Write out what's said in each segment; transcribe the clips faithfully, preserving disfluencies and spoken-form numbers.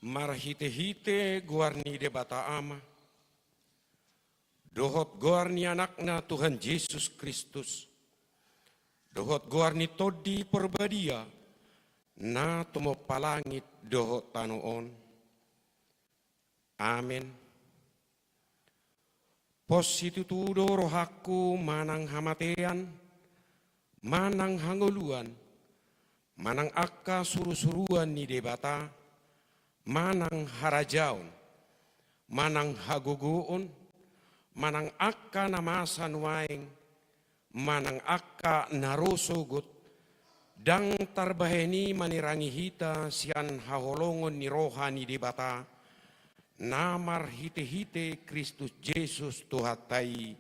Marhite-hite goar ni Debata Ama, dohot goar ni Anakna Tuhan Jesus Kristus, dohot goar ni Tondi Parbadia, na tumompa langit dohot tano on. Amen. Pos situtu do rohangku manang hamatean, manang hangoluan, manang angka surusuruan ni Debata, manang harajaon, manang hagogoon, manang angka na masa nuaeng, manang angka na ro sogot, ndang tarbahen i manirangi hita sian haholongon ni roha ni Debata, na marhite-hite Kristus Jesus Tuhanta i.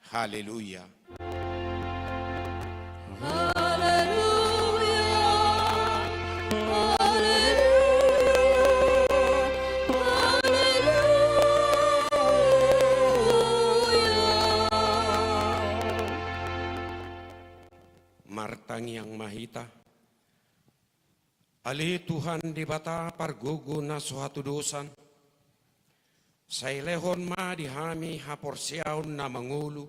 Haleluya. Haleluya. Haleluya. Haleluya. Martangiang ma hita. Ale Tuhan Debata pargogo na so hatudosan, sai lehon ma di hami haporseaon na mangolu,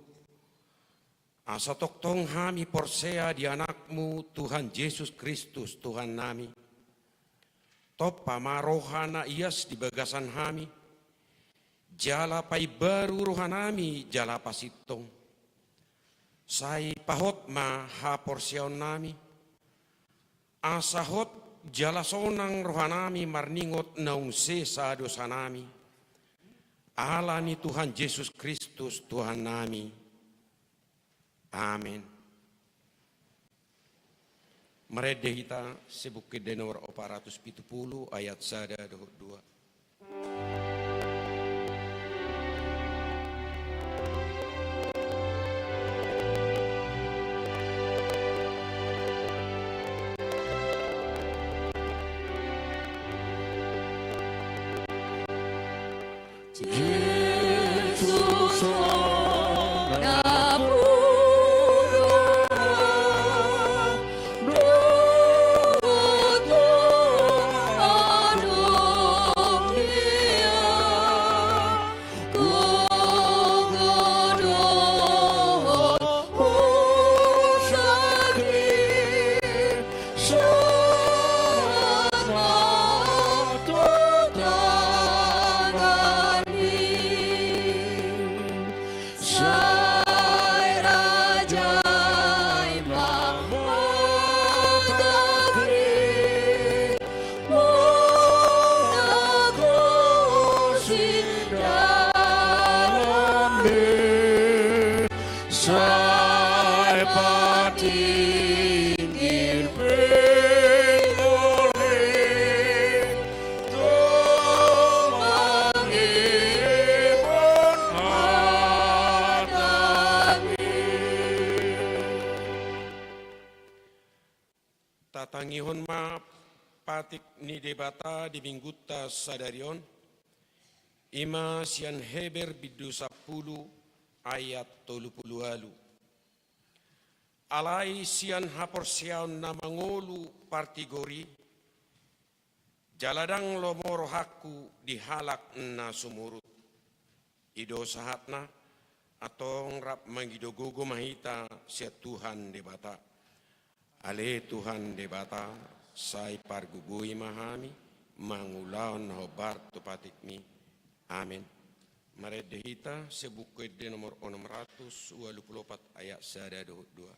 asa tongtong hami porsea di Anakmu Tuhan Jesus Kristus Tuhannami. Tompa ma roha na ias di bagasan hami, jala paimbaru rohanami jala pasintong. Sai pahot ma haporseaonnami, asa hot jala sonang rohanami marningot naung sesa dosanami. Ala ni Tuhan Jesus Kristus Tuhannami. Amen. Marende hita, se Buku Ende nomor opat ratus pitu pulu, ayat sada dohot dua. Sai patingkin pe mole, tumangihon hatami. Tatangihon ma patik ni Debata di Minggunta sadari on, i ma sian Heber bindu sampulu ayat tolu pulu ualu. Alai sian haporseaon na mangolu partigor i, jala ndang lomo rohangku di halak na sumurut. I do sahatna, antong rap mangido gogo ma hita sian Tuhan Debata. Ale Tuhan Debata, sai pargogoi ma hami mangulahon na hombar tu patikmi. Amen. Marende hita, se Buku Ende nomor onom ratus ualu pulu opat ayat sada dohot dua.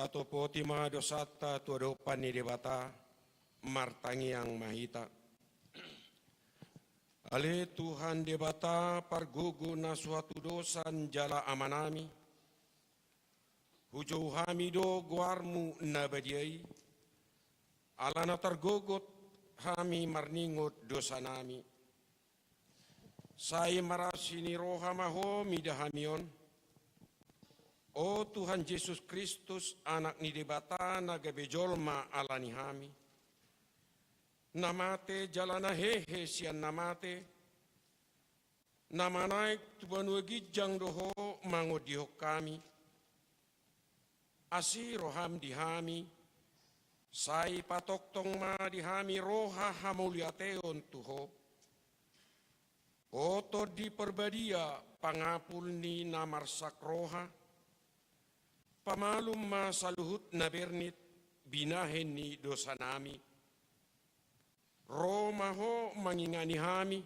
Tatopoti ma dosanta tu adopan ni Debata, martangiang ma hita. Ale Tuhan Debata, pargogo na so hatudosan jala Amanami, hujou hami do goarmu na badia i, ala na targogot hami marningot dosanami. Sai marasi ni roha ma Ho mida hami on, o Tuhan Jesus Kristus, Anak ni Debata na gabe jolma ala ni hami, na mate jala na hehe sian na mate, na manaek tu banua ginjang do Ho mangondihon hami. Asi roham di hami, sai patongtong ma di hami roha hamauliateon tu Ho. O Tondi Parbadia, pangapul ni na marsak roha, pamalum ma saluhut na bernit binahen ni dosanami. Ro ma Ho mangingani hami,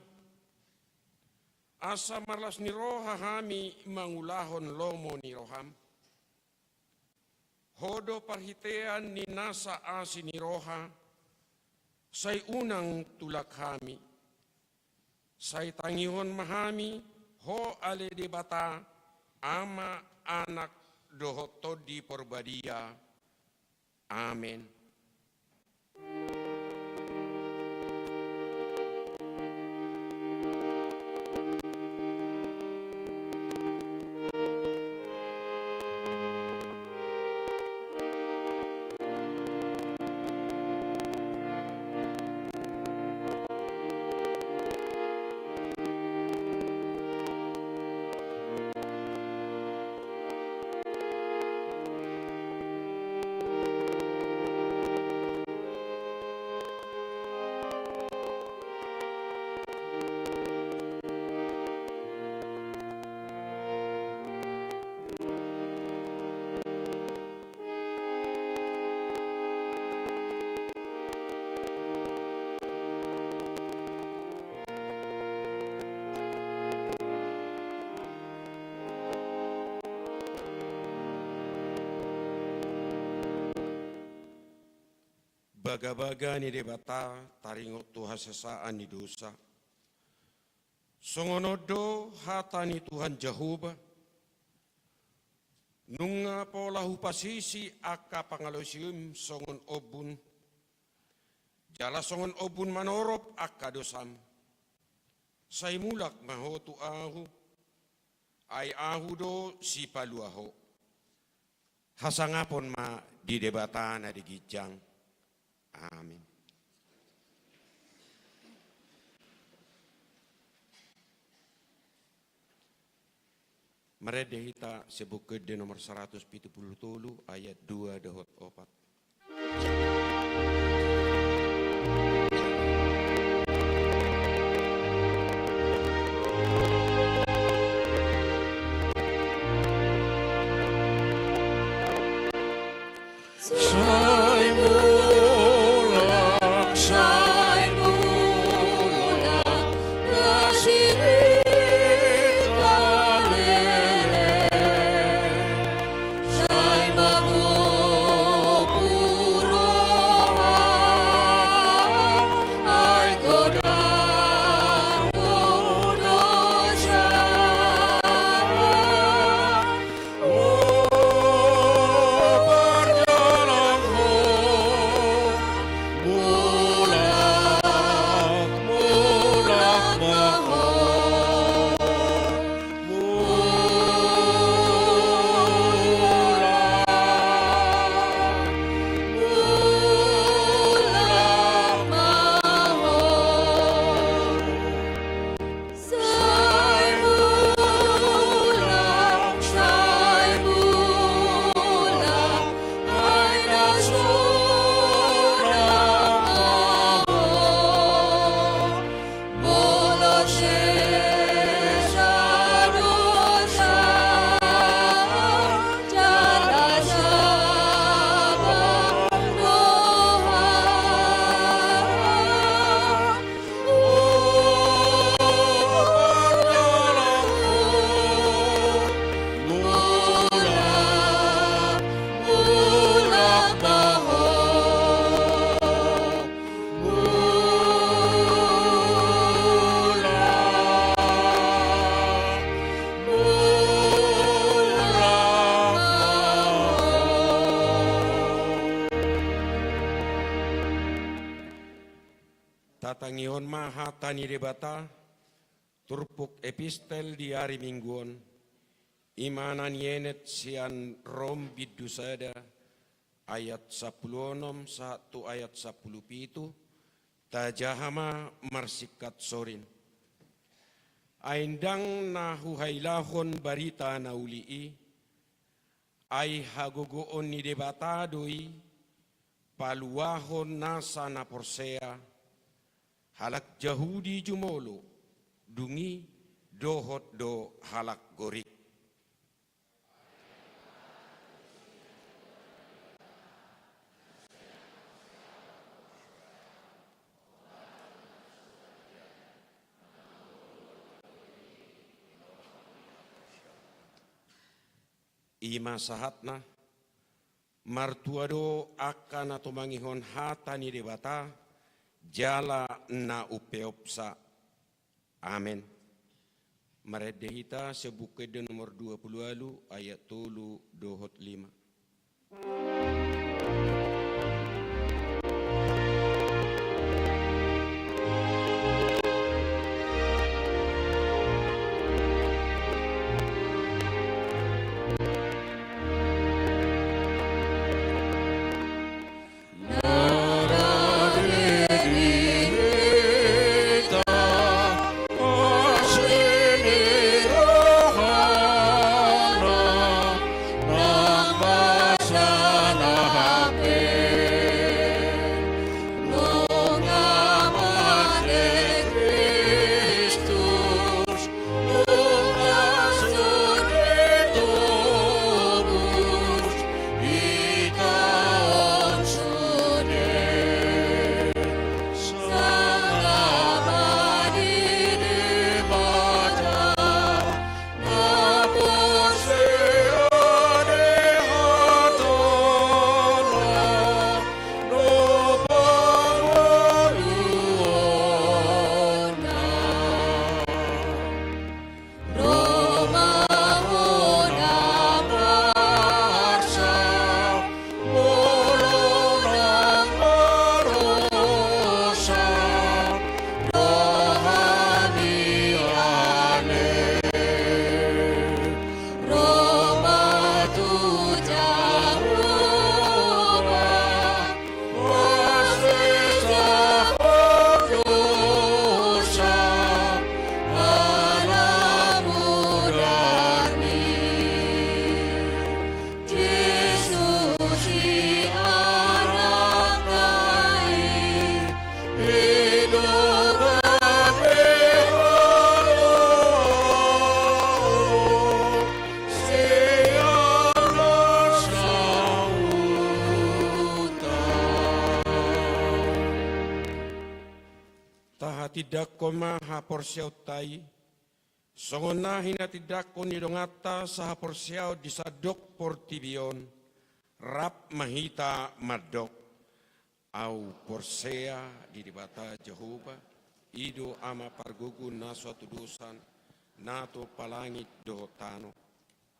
asa marlas ni roha hami mangulahon lomo ni roham. Ho do parhitean ni nasa asi ni roha, sai unang tulak hami. Sai tangihon ma hami Ho ale Debata, Ama, Anak, dohot Tondi Parbadia. Amen. Bagabaga ni Debata taringot tu hasesaan ni dosa. Songon on do hata ni Tuhan Jahowa: Nunga pola hupasisi angka pangalaosim songon ombun, jala songon ombun manorop angka dosam. Sai mulak ma ho tu Ahu, ai Ahu do Sipalua ho. Hasangapon ma di Debata na di ginjang. Amen. Marende hita sian Buku Ende nomor saratus pitu pulu tolu, ayat dua dohot opat. Tatangihon ma hata ni Debata, turpuk epistel di ari Minggu on, i ma na nienet sian Rom bindu sada, ayat sampulu onom sahat tu ayat sampulu pitu, tajaha ma marsingkat sorin. Ai ndang na huhailahon barita na uli i, ai hagogoon ni Debata do i, paluahon nasa na porsea, halak Jahudi jumolo, dung i dohot do halak Gorik. I ma sahatna. Martua do angka na tumangihon hata ni Debata, jala na umpeopsa. Amen. Marende hita sian Buku Ende nomor dua pulu ualu, ayat tolu dohot lima. Tahatindangkon ma haporseaonta i, songon na hinatindangkon ni donganta sahaporseaon di sandok portibi on, rap ma hita mandok. Ahu porsea di Debata Jahowa, i do Ama pargogo na so hatudosan, na tumompa langit dohot tano.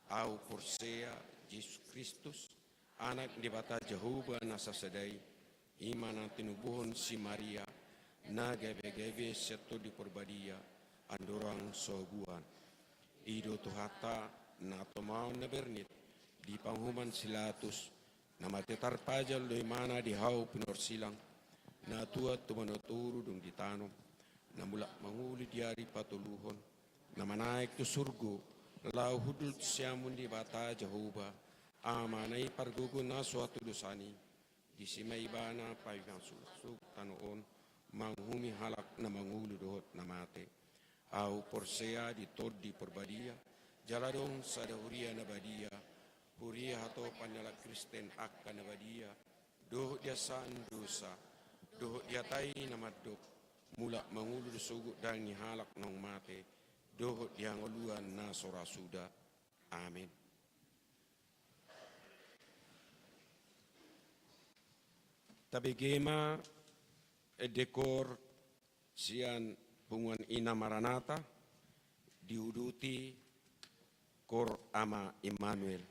Ahu porsea Jesus Kristus, Anak ni Debata Jahowa na sasada i, i ma na tinubuhon si Maria, na gabe-gabe sian Tondi Parbadia, andorang so habuan. I do Tuhanta, na tumaon na bernit di panguhuman si Pilatus, na mate tarpajal do imana di hau pinorsilang, na tuat tu banua toru dung ditanom, na mulak mangolu di ari patoluhon, na manaek tu surgo, laho hundul tu siamun ni Debata Jahowa, Amana i pargogo na so hatudosan i, disi ma ibana paima suksuk tano on, manguhumi halak na mangolu dohot na mate. Ahu porsea di Tondi Parbadia, jala adong sada huria na badia, huria hatopan ni halak Kristen angka na badia, dohot di hasesaan dosa, dohot di hata i na mandok, mulak mangolu do sogot daging ni halak naung mate, dohot di hangoluan na so ra suda. Amen. Tabege ma ende koor sian punguan Ina Maranatha, diuduti koor Ama Immanuel.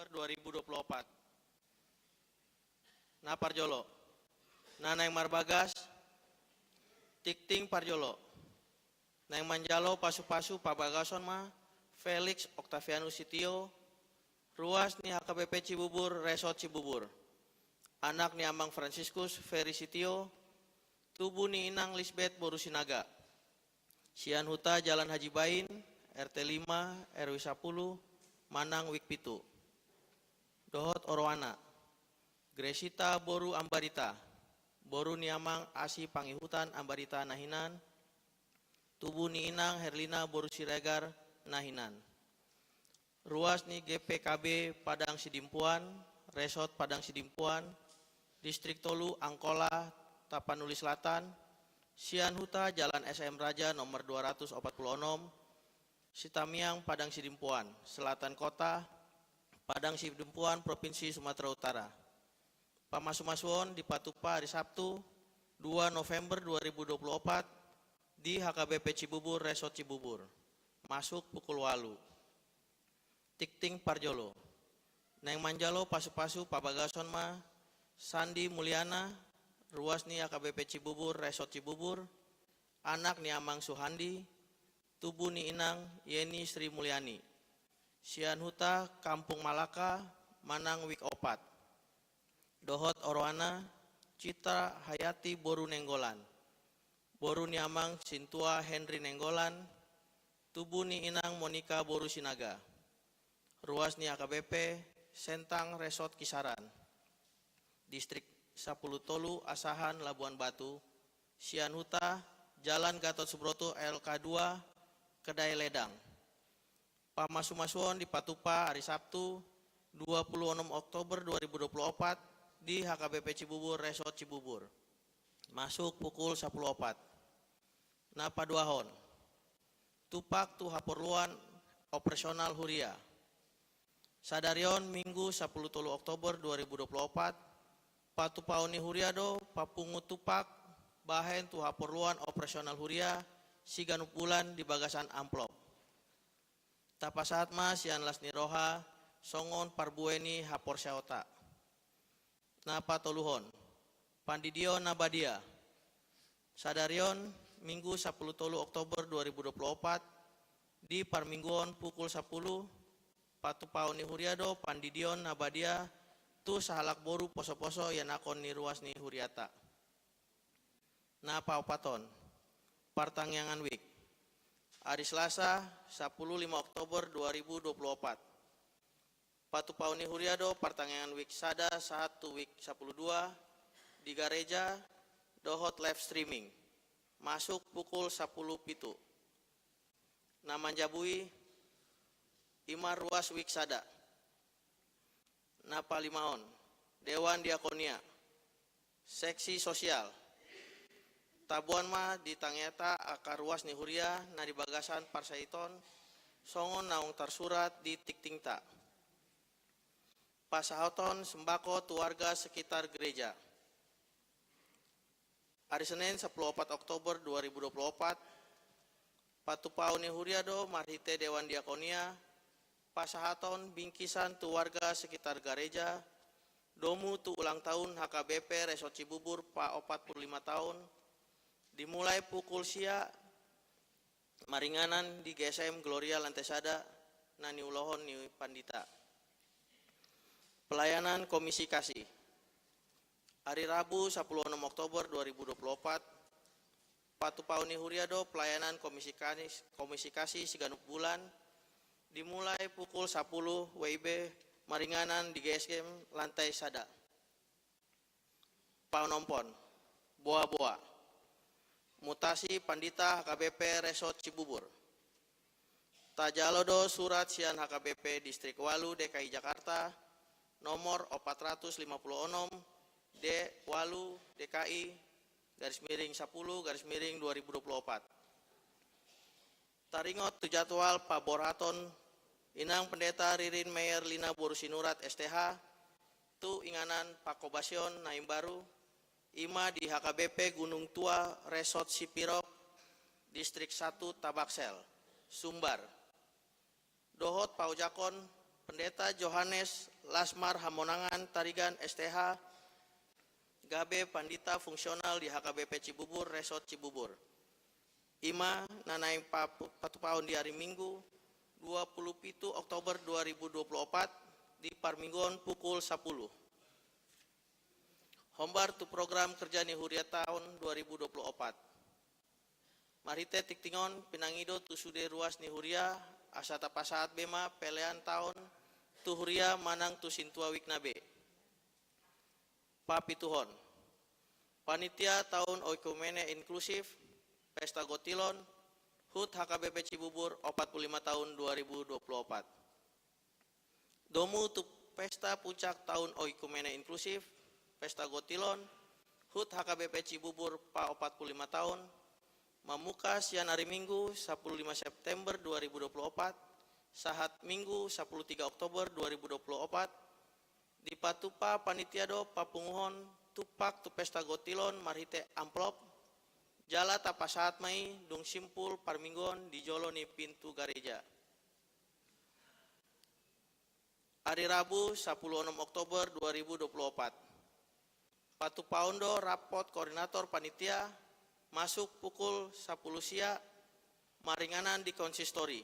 dua ribu dua puluh opat. Na parjolo, na naeng marbagas, tingting parjolo, naeng manjalo pasu-pasu pabagason ma Felix Octavianus Sitio, ruas ni H K B P Cibubur, Resort Cibubur, anak ni Amang Franciscus Ferry Sitio, tubu ni Inang Lisbeth boru Sinaga. Sian huta Jalan Haji Bain, R T lima, R W sapuluh, manang wik pitu. Dohot oroana, Gresita boru Ambarita, boru ni Amang Asi Pangihutan Ambarita na hinan, tubu ni Inang Herlina boru Siregar na hinan. Ruas ni G P K B Padang Sidimpuan, Resort Padang Sidimpuan, Distrik tolu Angkola, Tapanuli Selatan, sian huta Jalan S M Raja nomor dua ratus opat puluh onom, Sitamiang Padang Sidimpuan, Selatan Kota, Padang Sidimpuan, Provinsi Sumatera Utara. Pamasu-masuon dipatupa ari Sabtu, dua November dua ribu dua puluh opat, di H K B P Cibubur, Resort Cibubur. Masuk pukul walu. Tingting parjolo, naeng manjalo pasu-pasu pabagason ma Sandi Mulyana, ruas ni H K B P Cibubur, Resort Cibubur, anak ni Amang Suhandi, tubu ni Inang Yeni Sri Mulyani. Sian huta Kampung Malaka, manang wik opat. Dohot oroana, Citra Hayati boru Nainggolan, boru ni Amang Sintua Henry Nainggolan, tubu ni Inang Monika boru Sinaga. Ruas ni H K B P Sentang, Resort Kisaran, Distrik sapuluh tolu Asahan, Labuan Batu, sian huta Jalan Gatot Subroto, L K dua, Kedai Ledang. Pamasu-masuon dipatupa ari Sabtu, dua puluh onom Oktober dua ribu dua puluh opat, di H K B P Cibubur, Resort Cibubur. Masuk pukul sapuluh opat. Na paduahon, tupak tu haporluan operasional huria. Sadari on, Minggu, sapuluh tolu Oktober dua ribu dua puluh opat, patupaon ni huria do papungu tupak bahen tu haporluan operasional huria siganup bulan di bagasan amplop. Tapasahat ma sian las ni roha songon parbue ni haporseaonta. Na patoluhon, pandidion na badia. Sadari on, Minggu, sapuluh tolu Oktober dua ribu dua puluh opat, di parmingguon pukul sapuluh, patupaon ni huria do pandidion na badia tu sahalak boru poso-poso ianakhon ni ruas ni huriata. Na paopathon, partangiangan wik. Ari Selasa, sapuluh lima Oktober dua ribu dua puluh opat. Patupaon ni huria do partangiangan wik sada sahat tu wik sapuluh dua di gareja dohot live streaming. Masuk pukul sapuluh pitu. Na manjabui, ima ruas wik sada. Na palimaon, Dewan Diakonia. Seksi sosial. Taboan ma di tangiangta angka ruas ni huria na di bagasan parsahiton, songon naung tarsurat di tingtingta. Pasahaton sembako tu warga sekitar gereja. Ari Senen, sapuluh opat Oktober dua ribu dua puluh opat, patupaon ni huria do marhite Dewan Diakonia pasahaton bingkisan tu warga sekitar gareja, domu tu ulang tahun H K B P Resort Cibubur pa opat puluh lima taon, dimulai pukul sia maringanan di G S M Gloria lantai sada na niulahon ni pandita. Pelayanan Komisi Kasih. Ari Rabu, sapuluh onom Oktober dua ribu dua puluh opat, patupaon ni huria do pelayanan Komisi Kanis-, Komisi Kasih siganup bulan, dimulai pukul sapuluh W I B maringanan di G S M lantai sada. Paonomhon, boa-boa. Mutasi pandita H K B P Resort Cibubur. Tajalo do surat sian H K B P Distrik walu D K I Jakarta, nomor opat ratus lima puluh onom, D walu D K I, garis miring sapuluh, garis miring dua ribu dua puluh opat. Taringot tu jadwal paborhaton Inang Pendeta Ririn Meyer Lina boru Sinurat S T H, tu inganan pangkobasion na imbaru, ima di H K B P Gunung Tua Resort Sipirok, Distrik satu Tabaksel, Sumbar. Dohot paojakon Pendeta Johannes Lasmar Hamonangan Tarigan, S T H, gabe pandita fungsional di H K B P Cibubur, Resort Cibubur. I ma na naeng pa-, patupaon di ari Minggu, dua puluh pitu Oktober dua ribu dua puluh opat, di parmingguon pukul sapuluh. Hombar tu program kerja ni huria taon dua ribu dua puluh opat. Marhite tingting on, pinangido tu sude ruas ni huria, asa tapasahat be ma pelean taon tu huria manang tu sintua wijk na be. Papituhon. Panitia Taon Oikumene Inklusif, Pesta Gotilon, HUT H K B P Cibubur, opat puluh lima taon dua ribu dua puluh opat. Domu tu Pesta Puncak Taon Oikumene Inklusif, Pesta Gotilon, HUT H K B P Cibubur pa opat puluh lima taon, mamungka sian ari Minggu, sapuluh lima September dua ribu dua puluh opat, sahat Minggu, sapuluh tiga Oktober dua ribu dua puluh opat, dipatupa panitia do papunguhon tumpak tu Pesta Gotilon marhite amplop, jala tapasahat ma i dung simpul parmingguon di jolo ni pintu gareja. Ari Rabu, sapuluh onom Oktober dua ribu dua puluh opat. Patupaon do rapot koordinator panitia, masuk pukul sapuluh sia, maringanan di konsistori.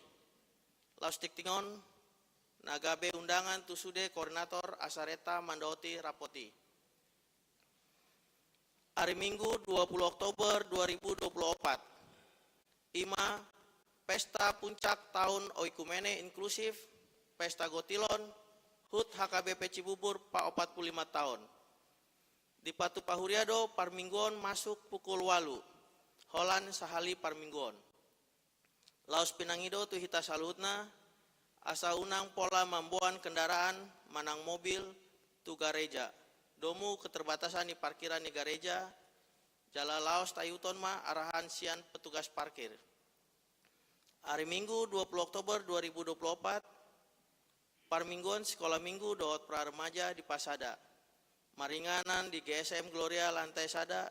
Laos tingting on, na gabe undangan tu sude koordinator asa renta mandaoti rapot i. Ari Minggu, dua puluh Oktober dua ribu dua puluh opat. I ma Pesta Puncak Taon Oikumene Inklusif, Pesta Gotilon, HUT H K B P Cibubur pa opat puluh lima taon. Dipatupa huria do parmingguon masuk pukul ualu, holan sahali parmingguon. Laos pinangido tu hita saluhutna, asa unang pola mamboan kendaraan manang mobil tu gareja, domu keterbatasan ni parkiran ni gareja, jala laos taihuthon ma arahan sian petugas parkir. Ari Minggu, dua puluh Oktober dua ribu dua puluh opat, parmingguon Sikola Minggu dohot Pra Remaja dipasada. Maringanan di G S M Gloria lantai sada,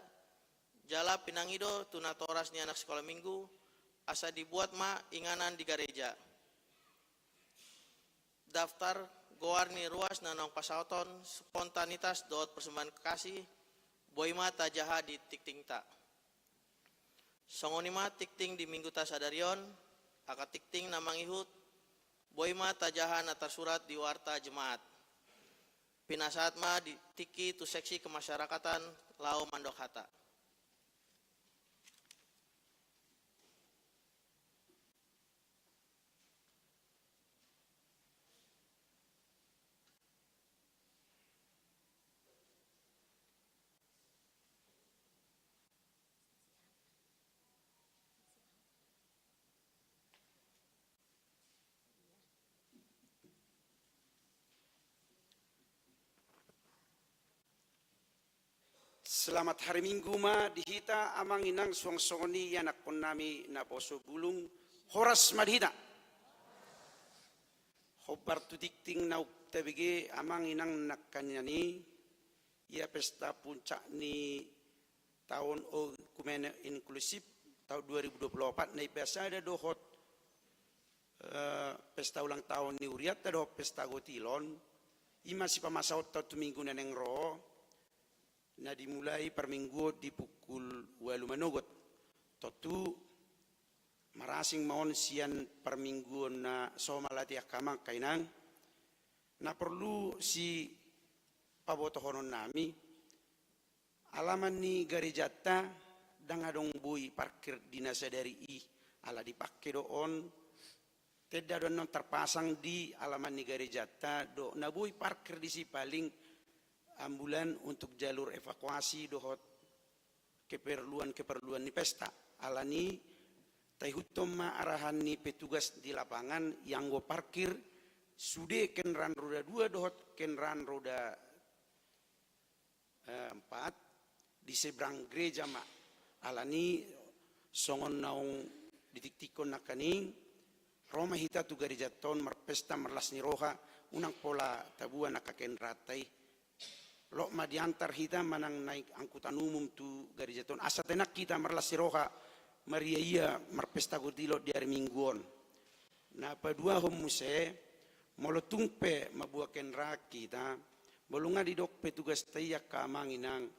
jala pinangido tu natoras ni anak Sikola Minggu, asa dibuat ma inganan di gareja. Daftar goar ni ruas na naung pasahaton, spontanitas dohot persembahan kasih, boi ma tajaha di tingtingta. Songon i ma tingting di Mingguta sadari on, angka tingting na mangihut, boi ma tajaha na tarsurat di warta jemaat. Pinasahat ma di tingki tu seksi kemasyarakatan laho mandok hata. Selamat hari Minggu ma di hita, amang inang, suang songon i anakkonnami naposo bulung, horas ma di hita. Hombar tu tingting naung tabege, amang inang, nangkaningan i, ia pesta puncak ni taon oikumene inklusif taon dua ribu dua puluh opat na i pasada dohot, eh, pesta ulang taon ni hurianta dohot pesta gotilon, i ma sipamasaonta tu minggu na naeng ro, na dimulai parmingguon di pukul ualu manogot. Tontu marasing ma on sian parmingguon na somal, ate angka amang, angka inang. Na porlu sipabotohononnami, alaman ni garejanta ndang adong boi parkir di na sadari i, ala dipangke do on. Tenda do annon tarpasang di alaman ni garejanta, do na boi parkir disi paling ambulan untuk jalur evakuasi dohot keperluan-keperluan ni pesta. Alani i, taihuthon ma arahan ni petugas di lapangan, ianggo parkir sude kendaraan roda dua dohot kendaraan roda, eh, empat, di seberang gereja ma. Alani i, songon naung ditiktikkon nangkaning, ro ma hita tu garejanta on marpesta marlas ni roha, unang pola taboan angka kendaraanta i. Lot ma diantar hita manang naik angkutan umum tu garejanta on, asa tenang hita marlas ni roha, mariaia marpesta gotilon di ari Minggu on. Na paduahon muse, Molo tung pe mambuat kendaraan hita, molo nga didok petugas ta i angka amang inang,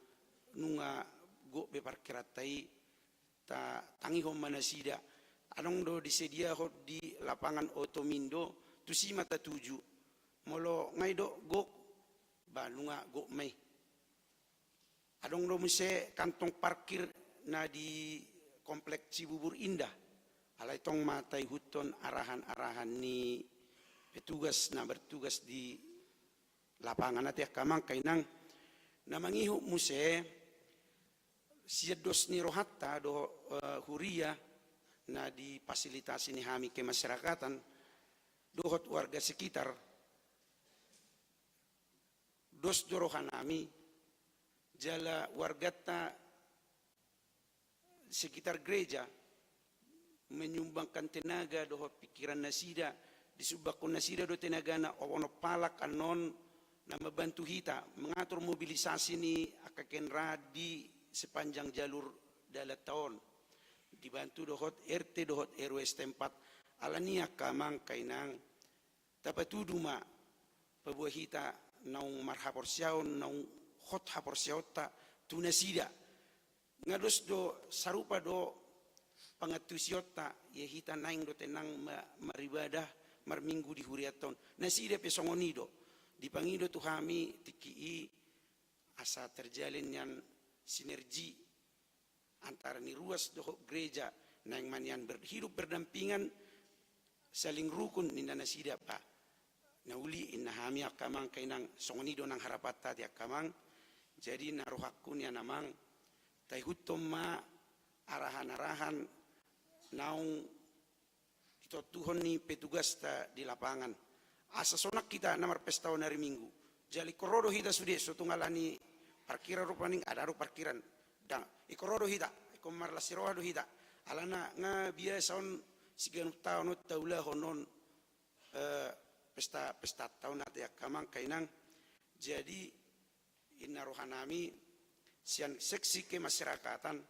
nunga gok be parkiranta i, tatangihon ma nasida. Adong do disediahon di lapangan Otomindo, tusi ma tatuju. Molo nga didok gok, ba nunga gok ma i. Adong do muse kantong parkir na di Komplek Cibubur Indah. Alai tong ma taihuthon arahan-arahan ni petugas na bertugas di lapangan, ate angka amang inang. Na mangihut muse, sian dos ni rohanta dohot, eh, huria na difasilitasi ni hami kemasyarakatan dohot warga sekitar, dos do rohanami, jala warganta sekitar gereja menyumbangkan tenaga dohot pikiran nasida, disumbangkon nasida do tenagana, onom halak annon na mambantu hita mengatur mobilisasi ni angka kendaraan di sepanjang jalur dalanta on. Dibantu dohot R T dohot R W setempat. Alani angka amang inang, tapatudu ma paboa hita naung marhaporseaon, naung hot haporseaonta tu nasida. Nga dos do, sarupa do pangantusionta, ia hita naeng do tenang ma-, maribadah, marminggu di hurianta on. Nasida pe songon i do. Dipangido tu hami tingki i asa terjalin nian sinergi antara ni ruas dohot gereja, naeng ma nian ber-, hidup berdampingan, saling rukun ninna nasida, ba. Na uli inna hami angka amang inang, songon i do nang harapanta, ate angka amang. Jadi na rohangku nian amang, taihuthon ma arahan-arahan naung ditontuhon ni petugasta di lapangan. Asa sonang hita na marpesta on ari Minggu. Jala ingkon ro do hita sude, so tung alani parkiran rupani, ndada do parkiran. Ndang, ingkon ro do hita, ingkon marlas ni roha do hita. Alana nga biasa on siganup taon on taulahon on, eh, pesta, pestanta on, ate angka amang inang. Jadi inna rohanami sian seksi kemasyarakatan,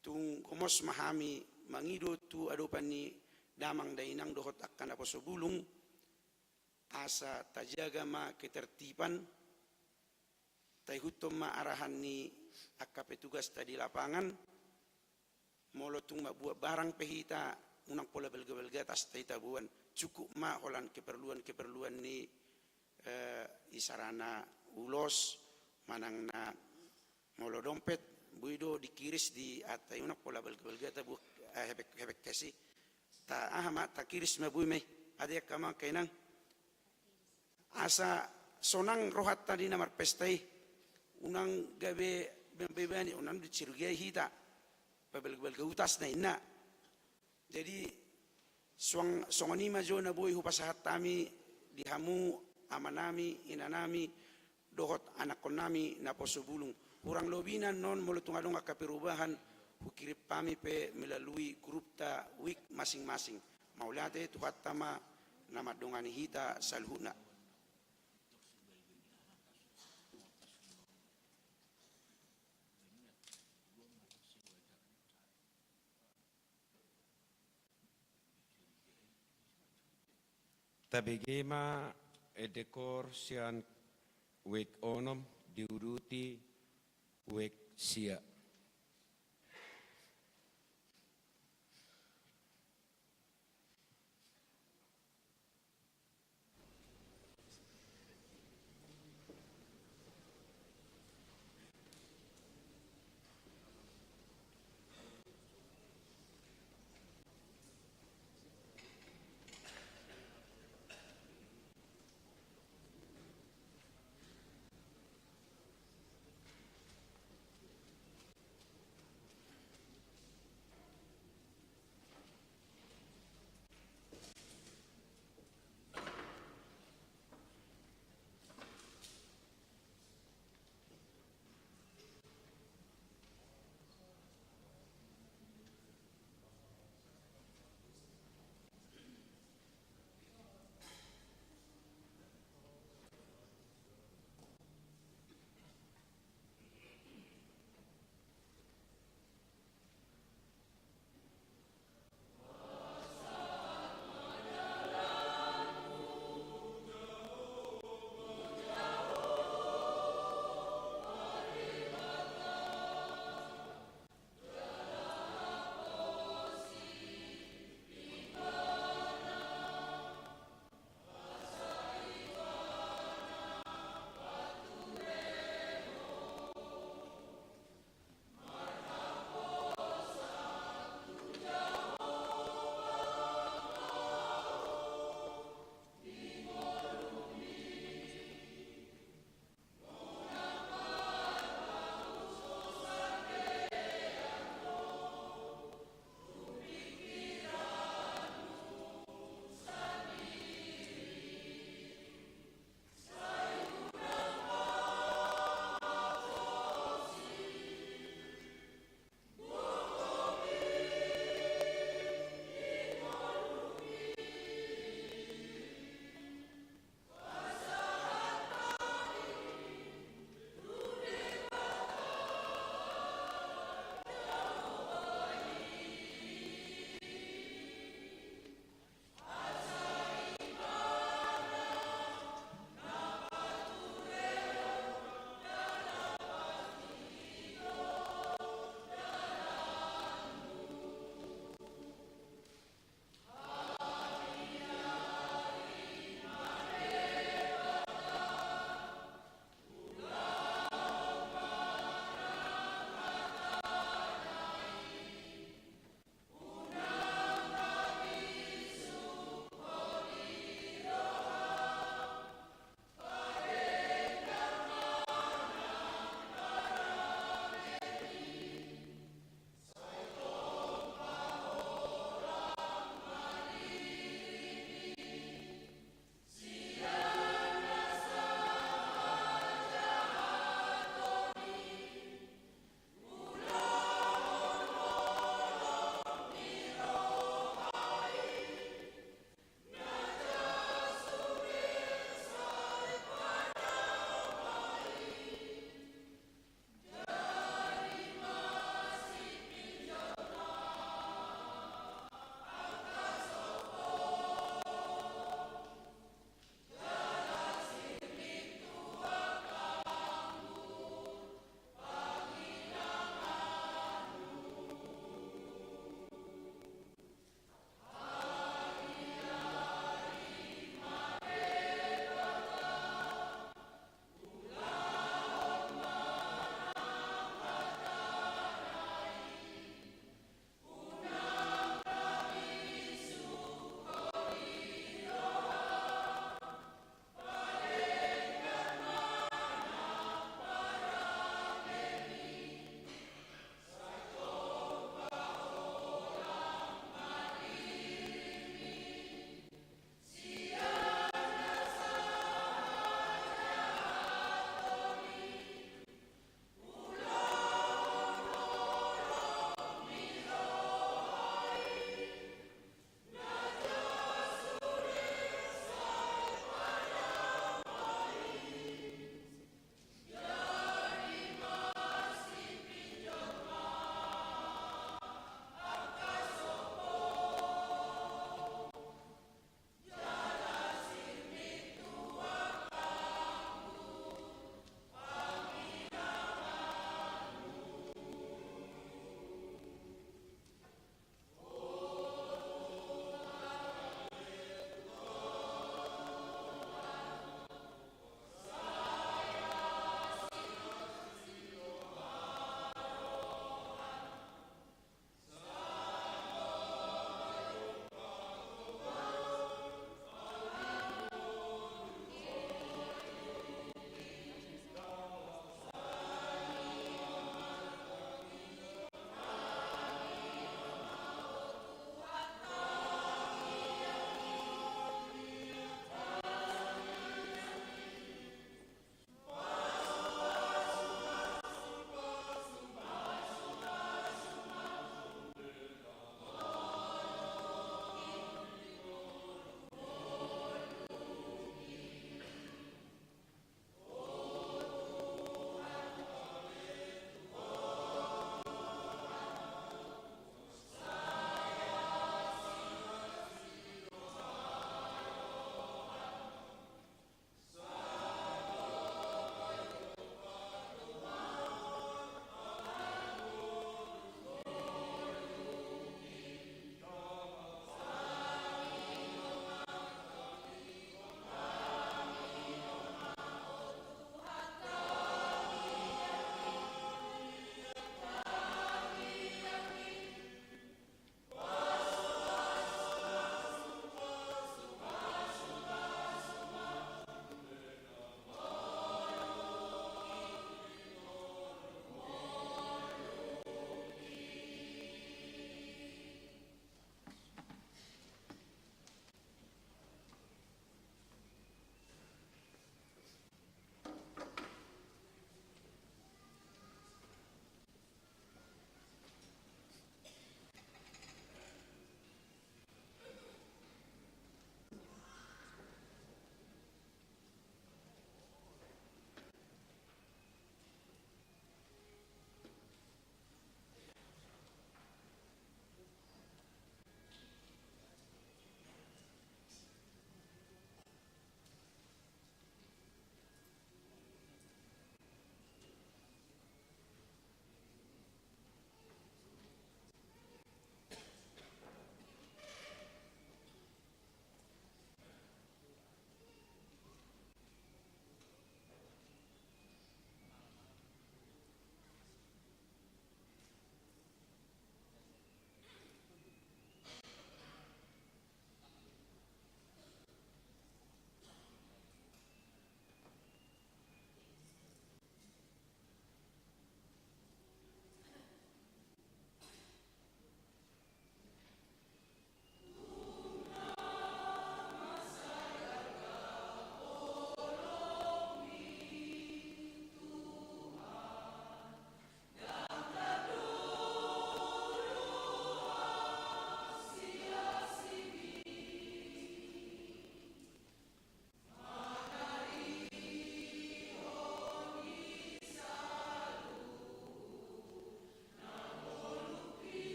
tung gomos ma hami mangido tu adopan ni damang dainang dohot angka naposo bulung, asa tajaga ma ketertiban, taihuthon ma arahan ni angka petugasta di lapangan. Molo tung mambuat barang pe hita, unang pola balga-balga tasta i taboan. Cukup ma holan keperluan-keperluan ni, eh, isarana ulos, manang na molo dompet, boi do dikiris di atas i, unang pola balga-balga taboan, eh, hepeng, hepeng cash i. Ta aha ma, takiris ma boi ma i, ate angka amang inang. Asa sonang rohanta di na marpesta i, unang gabe bani, unang dicurigai hita, pabalga-balga utasna inna. Jadi suang songon i ma jo na boi hupasahat hami di hamu amanami, inanami, dohot anakkonnami naposo bulung. Hurang lobina annon, molo tung adong angka perubahan, hukirim hami pe melalui grupta WIC masing-masing. Mauliate, Tuhanta ma na mandongani hita saluhutna. Tabege ma endekor sian WIC onom diuduti WIC sia.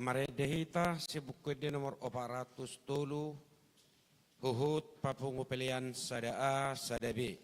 Marende hita sian Buku Ende nomor opat ratus tolu, huhut papungu pelean sada A, sada B.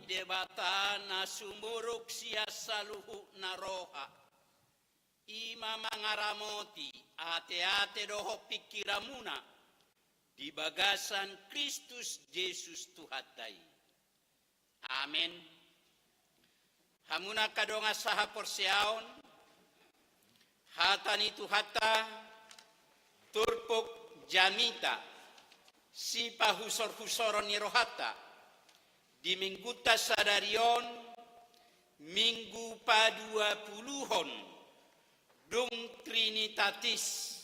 Debata na sumurung sian saluhutna roha, i ma mangaramoti ateate dohot pingkiranmuna di bagasan Kristus Jesus Tuhanta i. Amen. Hamuna angka dongan sahaporseaon, hata ni Tuhanta, turpuk jamita, sipahusorhusoron ni rohanta di Minggunta sadari on, Minggu paduapuluhon, dung Trinitatis,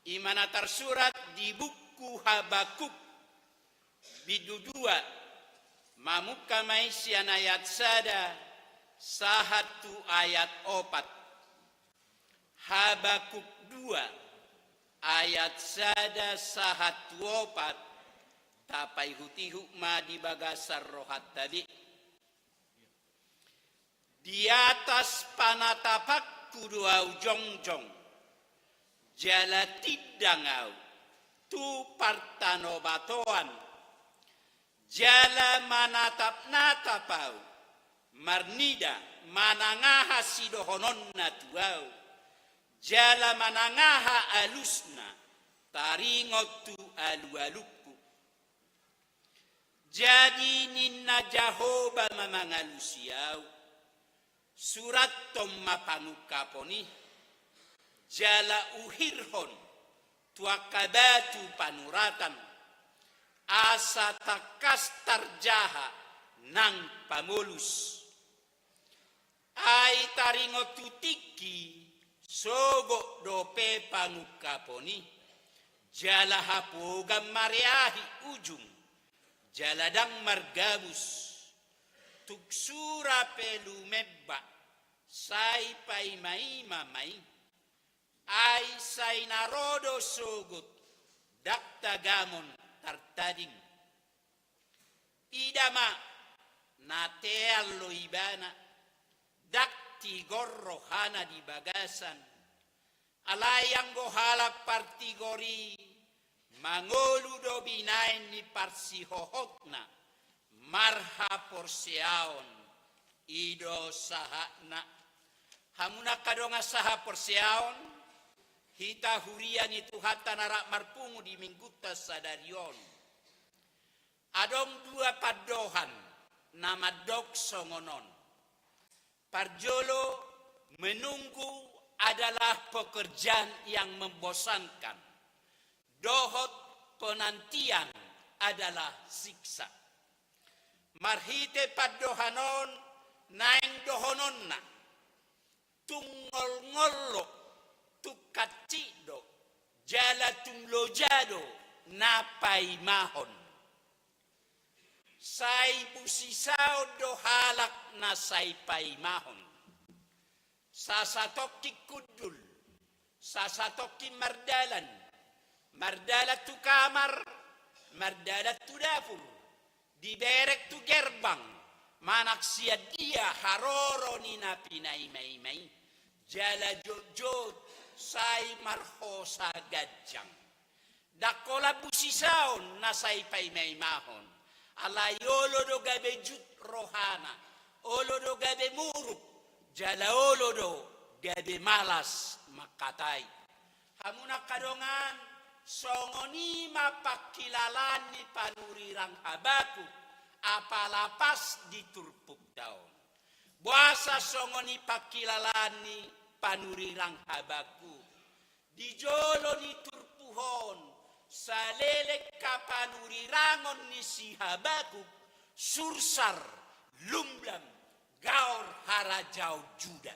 i ma na tarsurat di buku Habakuk, bindu dua, mamungka ma i sian ayat sada sahat tu ayat opat. Habakuk dua, ayat sada sahat tu opat, tapaihutihut ma di bagasan rohanta be. Di atas panatapanku do ahu jongjong, jala tindang ahu tu partanobatoan, jala manatapnatap ahu, marnida manang aha sidohononna tu ahu, jala manang aha alusna taringot tu alualungku. Jadi ninna Jahowa ma mangalusi ahu: Surathon ma pangungkapon i, jala uhirhon tu angka batu panuratan, asa tangkas tarjaha nang pamolus. Ai taringot tu tingki, sogot dope pangungkapon i, jala hapogan mareahi ujung, jala ndang margabus. Tung sura pe lumemba, sai paimaima ma i. Ai sai na ro do sogot, ndang tagamon tartading. Ida ma, na teal do ibana, ndang tigor rohana di bagasan. Alai anggo halak partigor i, mangolu do binaen ni parsihohotna, marhaporseaon. I do sahatna. Hamuna angka dongan sahaporseaon, hita huria ni Tuhanta na rap marpungu di Minggunta sadari on. Adong dua pandohan na mandok songon on. Parjolo, menunggu adalah pekerjaan yang membosankan. Dohot, penantian adalah siksa. Marhite pandohan on naeng dohononna, tung ngolngol do, tung hansit do, jala tung loja do na paimahon. Sai busisaon do halak na sai paimahon. Sasatongkin hundul, sasatongkin mardalan, mardalan tu kamar, mardalan tu dapur, dibereng tu gerbang, manang sian dia haroro ni na pinaimaima i, jala jotjot sai marhosa ganjang. Ndang holan busisaon na sai paimaimahon, alai olo do gabe jut rohana, olo do gabe muruk, jala olo do gabe malas mangkatai. Hamuna angka dongan, songon i ma pangkilalaan ni panurirang Habakuk, apala pas di turpukta on. Boasa songon i pangkilalaan ni panurirang Habakuk? Di jolo ni turpuk on, saleleng hapanurirangon ni si Habakuk, sursar, lumlam, gaor harajaon Juda.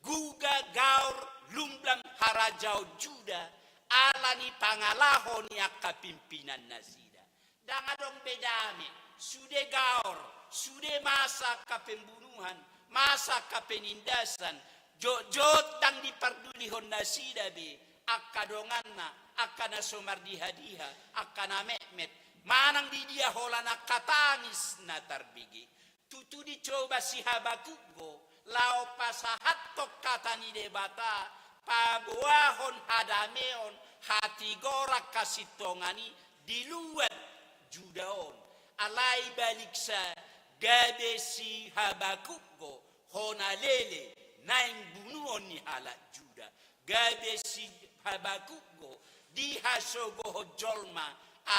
Guga gaor lumlam harajaon Juda, ala ni pangalaho ni angka pimpinan nasida. Ndang adong be dame, sude gaor, sude masa angka pembunuhan, masa angka penindasan, jotjot ndang dipardulihon nasida be angka donganna, angka na so mardihadiha, angka na metmet, manang di dia holan angka tangis na tarbege. Tutu dicoba si Habakuk do, laho pasahathon hata ni Debata, paboahon hadameon, hatigoran, hasintongan i di luat Juda on. Alai baliksa, Gabe si Habakuk do hona leleng naeng bunuon ni halak Juda. Gabe si Habakuk do dihasogohon jolma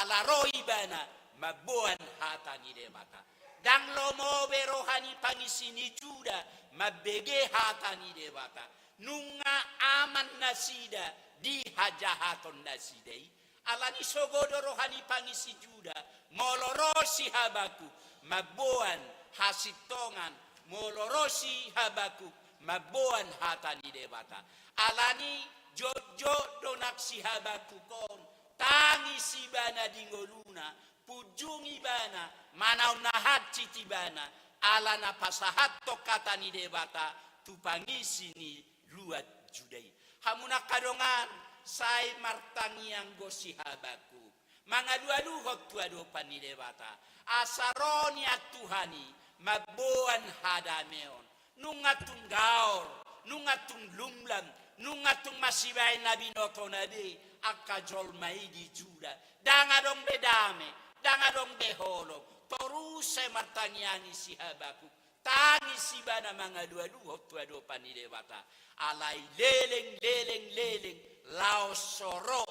ala ro ibana mamboan hata ni Debata. Ndang lomo be roha ni pangisi ni Juda mambege hata ni Debata. Nunga aman nasida di hajahaton nasida i. Alani sogo do roha ni pangisi Juda, molo ro si Habakuk mamboan hasintongan, molo ro si Habakuk mamboan hata ni Debata. Alani jotjot do nang si Habakuk on, tangis ibana di ngoluna, punjung ibana, manaon na hansit ibana, ala na pasahathon hata ni Debata tu pangisi ni luat Juda i. Hamu angka dongan, sai martangiang do si Habakuk, mangalualuhon tu adopan ni Debata, asa ro nian Tuhan i mamboan hadameon. Nunga tung gaor, nunga tung lumlam, nunga tung masibaen na binotona be angka jolma i di Juda. Ndang adong be dame, ndang adong be holong. Torus sai martangiang i si Habakuk. Tangis ibana mangalualuhon tu adopan ni Debata. Alai leleng, leleng, leleng, laos so ro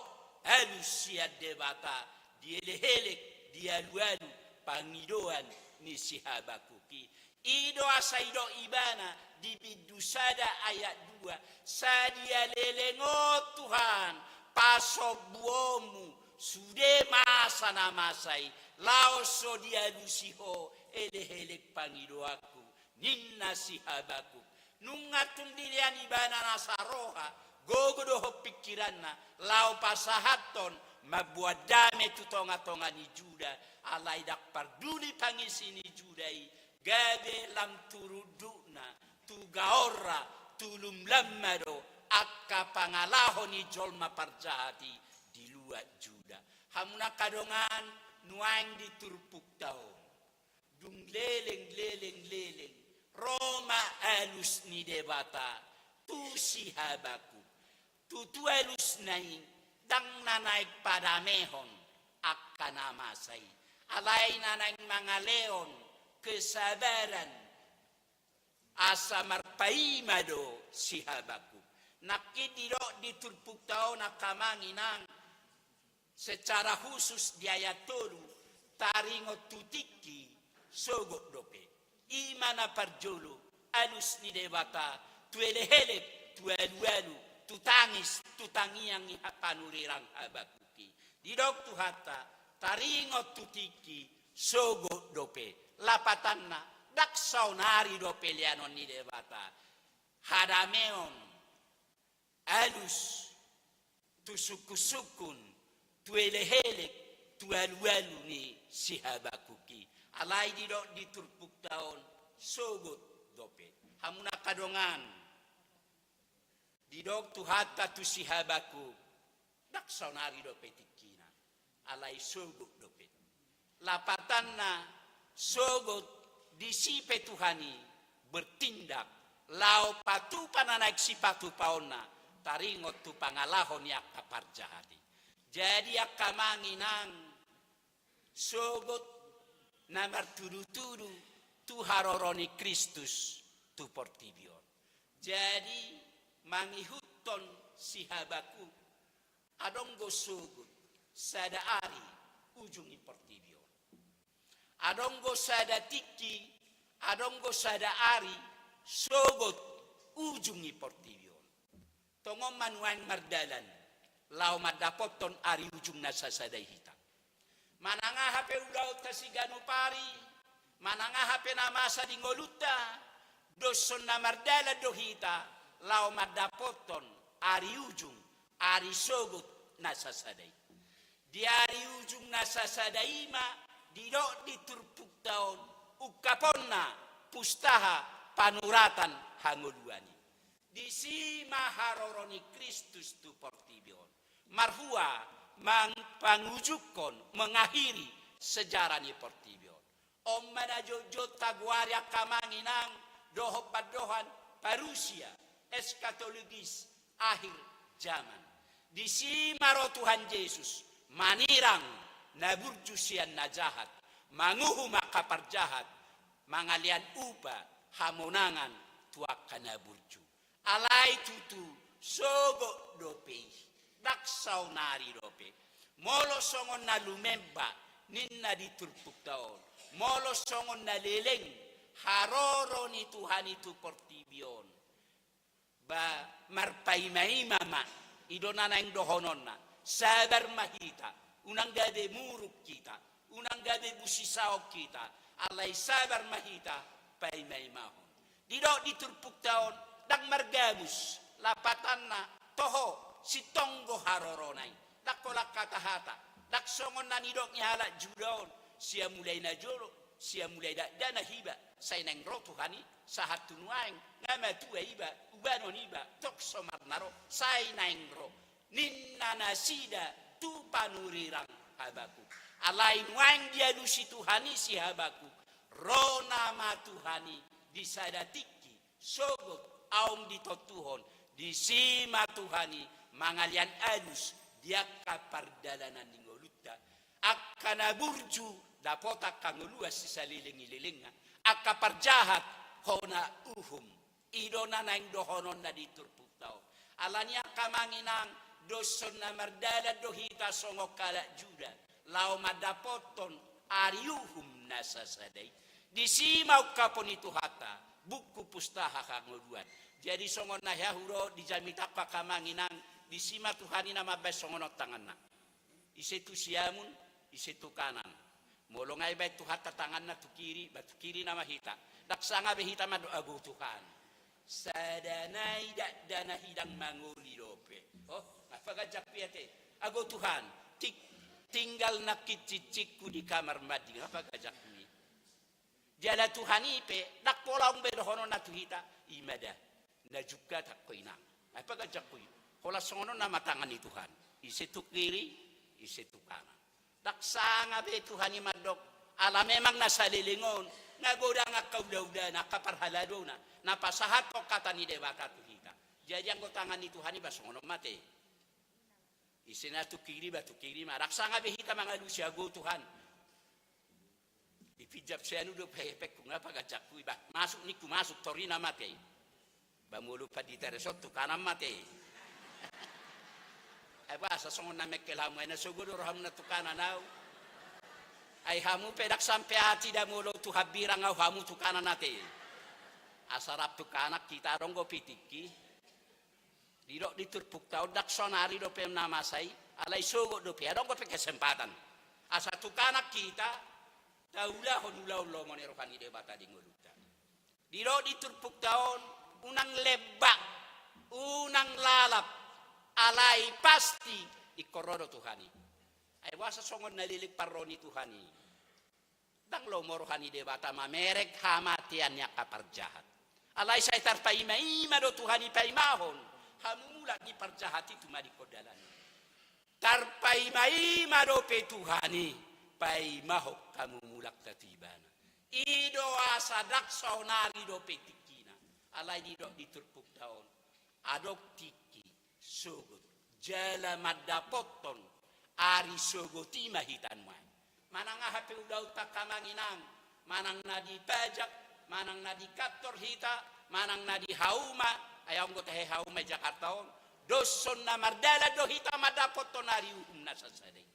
alus sian Debata, dielekelek, dialualu pangidoan ni si Habakuk i. I do asa didok ibana di bindu sada ayat dua, sadia leleng on Tuhan pasombuonmu, sude masa na masa i, laos so dialusi Ho elekelek pangidoanku, ninna si Habakuk. Nunga tung dilean ibana nasa roha, gogo dohot pingkiranna, laho pasahathon mamboan dame tu tongatonga ni Juda, alai ndang parduli pangisi ni Juda i, gabe lam tu rundukna, tu gaorna, tu lumlamna do angka pangalaho ni jolma parjahat i di luat Juda. Hamu angka dongan, nuaeng di turpukta on, dung leleng, leleng, leleng, ro ma alus ni Debata tu si Habakuk. Tutu alusna i ndang na naeng padamehon angka na masa i, alai na naeng mangalehon kesabaran, asa marpaima do si Habakuk. Nangkin didok di turpukta on angka amang inang, secara khusus di ayat tolu, taringot tu tingki, sogot dope. I ma na parjolo, alus ni Debata tu elekelek, tu alualu, tu tangis, tu tangiang ni ha-, panurirang Habakuk i. Didok Tuhanta, taringot tu tingki, sogot dope. Lapatanna, ndang saonari dope leanon ni Debata hadameon, alus, tu sungkunsungkun, tu elekelek, tu alualu ni si Habakuk i. Alai didok di turpukta on, sogot dope. Hamu angka dongan, didok Tuhanta tu si Habakuk, ndang saonari dope tingkina, alai sogot dope. Lapatanna, sogot disi pe Tuhan i bertindak, laho patupa na naeng sipatupaonna, taringot tu pangalaho ni angka parjahat i. Jadi angka amang inang, sogot na martudutudu tu haroro ni Kristus tu portibi on. Jadi mangihuthon si Habakuk, adong do sogot sada ari ujung ni portibi on. Adong do sada tingki, adong do sada ari sogot ujung ni portibi on. Tongon ma nuaeng mardalan laho mandapothon ari ujung na sasada i hita. Manang aha pe ulaonta siganup ari, manang aha pe na masa di ngolunta, doshon na mardalan do hita laho mandapothon ari ujung, ari sogot na sasada i. Di ari ujung na sasada i ma didok di turpukta on, ungkaponna pustaha panuratan hangoluan i. Disi ma haroro ni Kristus tu portibi on. Marhua mang-, mangujungkon, mengakhiri sejarah ni portibi on. On ma na jotjot tagoari angka amang inang dohot pandohan parusia, eskatologis, akhir zaman. Disi ma ro Tuhan Jesus manirang na burju sian na jahat, manguhum angka parjahat, mangalean upa hamonangan tu angka na burju. Alai tutu sogot dope i, ndang saonari dope. Molo songon na lumemba ninna di turpukta on, molo songon na leleng haroro ni Tuhan i tu portibi on, ba marpaimaima ma, i do na naeng dohononna, sabar ma hita, unang gabe muruk hita, unang gabe busisaon hita, alai sabar ma hita paimaimahon. Didok di turpukta on, ndang margabus, lapatanna toho sintonggo harorona i, ndang holan hatahata, ndang songon na nidok ni halak Juda on, sian mulai na jolo, sian mulai dakdanak iba, sai naeng ro Tuhan i, sahat tu nuaeng, nga matua iba, ubanon iba, tong so marnaro, sai naeng ro. Ninna nasida tu panurirang Habakuk. Alai nuaeng dialusi Tuhan i si Habakuk, ro nama Tuhan i di sada tingki, sogot aung ditontuhon, disi ma Tuhan i mangalean alus di angka pardalanan ni ngolunta. Angka na burju dapot angka ngolu asi saleleng ni lelengna. Angka parjahat hona uhum. I do na naeng dohononna di turpukta on. Alani i angka amang inang, dos songon na mardalan do hita songon halak Juda, laho mandapothon ari uhum na sasada i. Disi ma ungkapon ni Tuhanta buku pustaha hangoluan. Jadi songon na hea hudok di jamitangku angka amang inang, disi ma Tuhan i na mambahen songon on tanganna. Ise tu siamun, ise tu kanan. Molo nga ibahen Tuhanta tanganna tu kiri, ba tu kiri nama hita. Ndang sanga be hita mandok, "Ago Tuhan, sada nai dakdanak i ndang mangoli dope." Oh, nga paganjangku i ate. "Ago Tuhan, ting-, tinggal nangkin cicingku di kamar mandi." Nga paganjangku i. Jala Tuhan i pe ndang pola adong be dohononna tu hita, i ma da na jungkatangko inang. Ai paganjangku i. Holan songon on nama tangan ni Tuhan. Ise tu kiri, ise tu kanan. Ndang sanga be Tuhan i mandok, ala memang na saleleng on, na godang angka ulaulana, angka parhaladona, na pasahathon hata ni Debata tu hita. Jadi anggo tangan ni Tuhan i ba songon on ma ate. Ise na tu kiri ba tu kiri ma, ndang sanga be hita mangalusi, "Ago Tuhan." Dipinjam sianu do pehepengku, nga paganjangku i, ba masuk ningku, masuk torina ma ate. Ba molo pandita dison tu kanan ma ate. Ai boasa songon na mengkel hamu, ai na sogo do rohamuna tu kanan au. Ai hamu pe ndang sampe ati da molo tu hambirang au hamu tu kanan ate. Asa rap tu kanan hita, adong dope tingki. Didok di turpukta on, ndang saonari dope na masa i, alai sogot dope, adong dope kesempatan. Asa tu kanan hita, taulahon ulaon lomo ni roha ni Debata di ngolunta. Didok di turpukta on, unang lemba, unang lalap, alai pasti ingkon ro do Tuhan i. Ai boasa songon na leleng parro ni Tuhan i. Ndang lomo roha ni Debata mamereng hamatean ni angka parjahat. Alai sai tarpaimaima do Tuhan i paimahon hamu mulak ni parjahat i tu madingkon dalan i. Tarpaimaima dope Tuhan i paimahon hamu mulakta tu Ibana. I do asa ndang saonari dope tingkina. Alai didok di turpukta on, adong tingki sogot jala mandapothon ari sogot i ma hita nuaeng. Manang aha pe ulaonta angka amang inang, manang na di pajak, manang na di kantor hita, manang na di hauma, ai adong do tahe hauma i Jakarta on, dos songon na mardalan do hita mandapothon ari uhum na sasada i.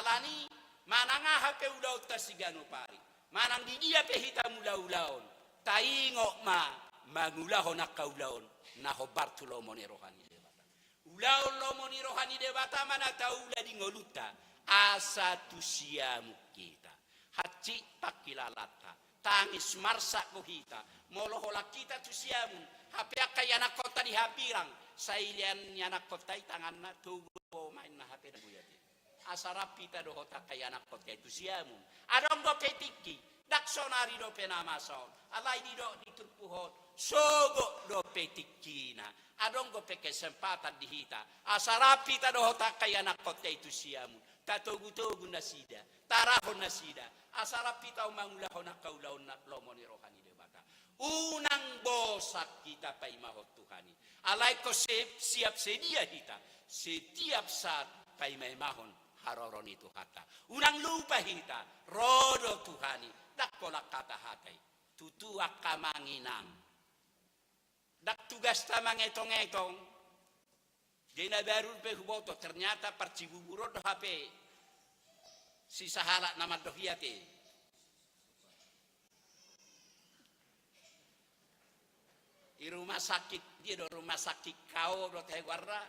Alani manang aha pe ulaonta siganup ari, manang di dia pe hita mangula ulaon, taingot ma mangulahon angka ulaon na hombar tu lomo ni roha ni Debata. Ulaon lomo ni roha ni Debata ma na taula di ngolunta, asa tu siamun hita. Hansit pangkilalanta, tangis marsak do hita, molo holan hita tu siamun, hape angka ianakkonta di hambirang, sai lean ianakkonta i tanganna, togu do ma inna, hape ndang boi ate. Asa rap hita dohot angka ianakkonta i tu siamun. Adong dope tingki, ndang saonari dope na masa on. Alai didok di turpuk on, sogot dope tingkina. Adong dope kesempatan di hita. Asa rap hita dohot angka ianakkonta i tu siamun. Tatogutogu nasida, tarahon nasida. Asa rap hita mangulahon angka ulaon na lomo ni roha ni Debata. Unang bosan hita paimahon Tuhan i. Alai ingkon se-, siap sedia hita setiap saat paimaimahon haroro ni Tuhanta. Unang lupa hita, ro do Tuhan i, ndang holan hatahata i. Tutu angka amang inang. Ndang tugasta mangetong-etong. Di na baru pe huboto, ternyata parcibubur on do hape sisahalak na mandok i ate. I rumah sakit, dia do rumah sakit K O do tahe goarna.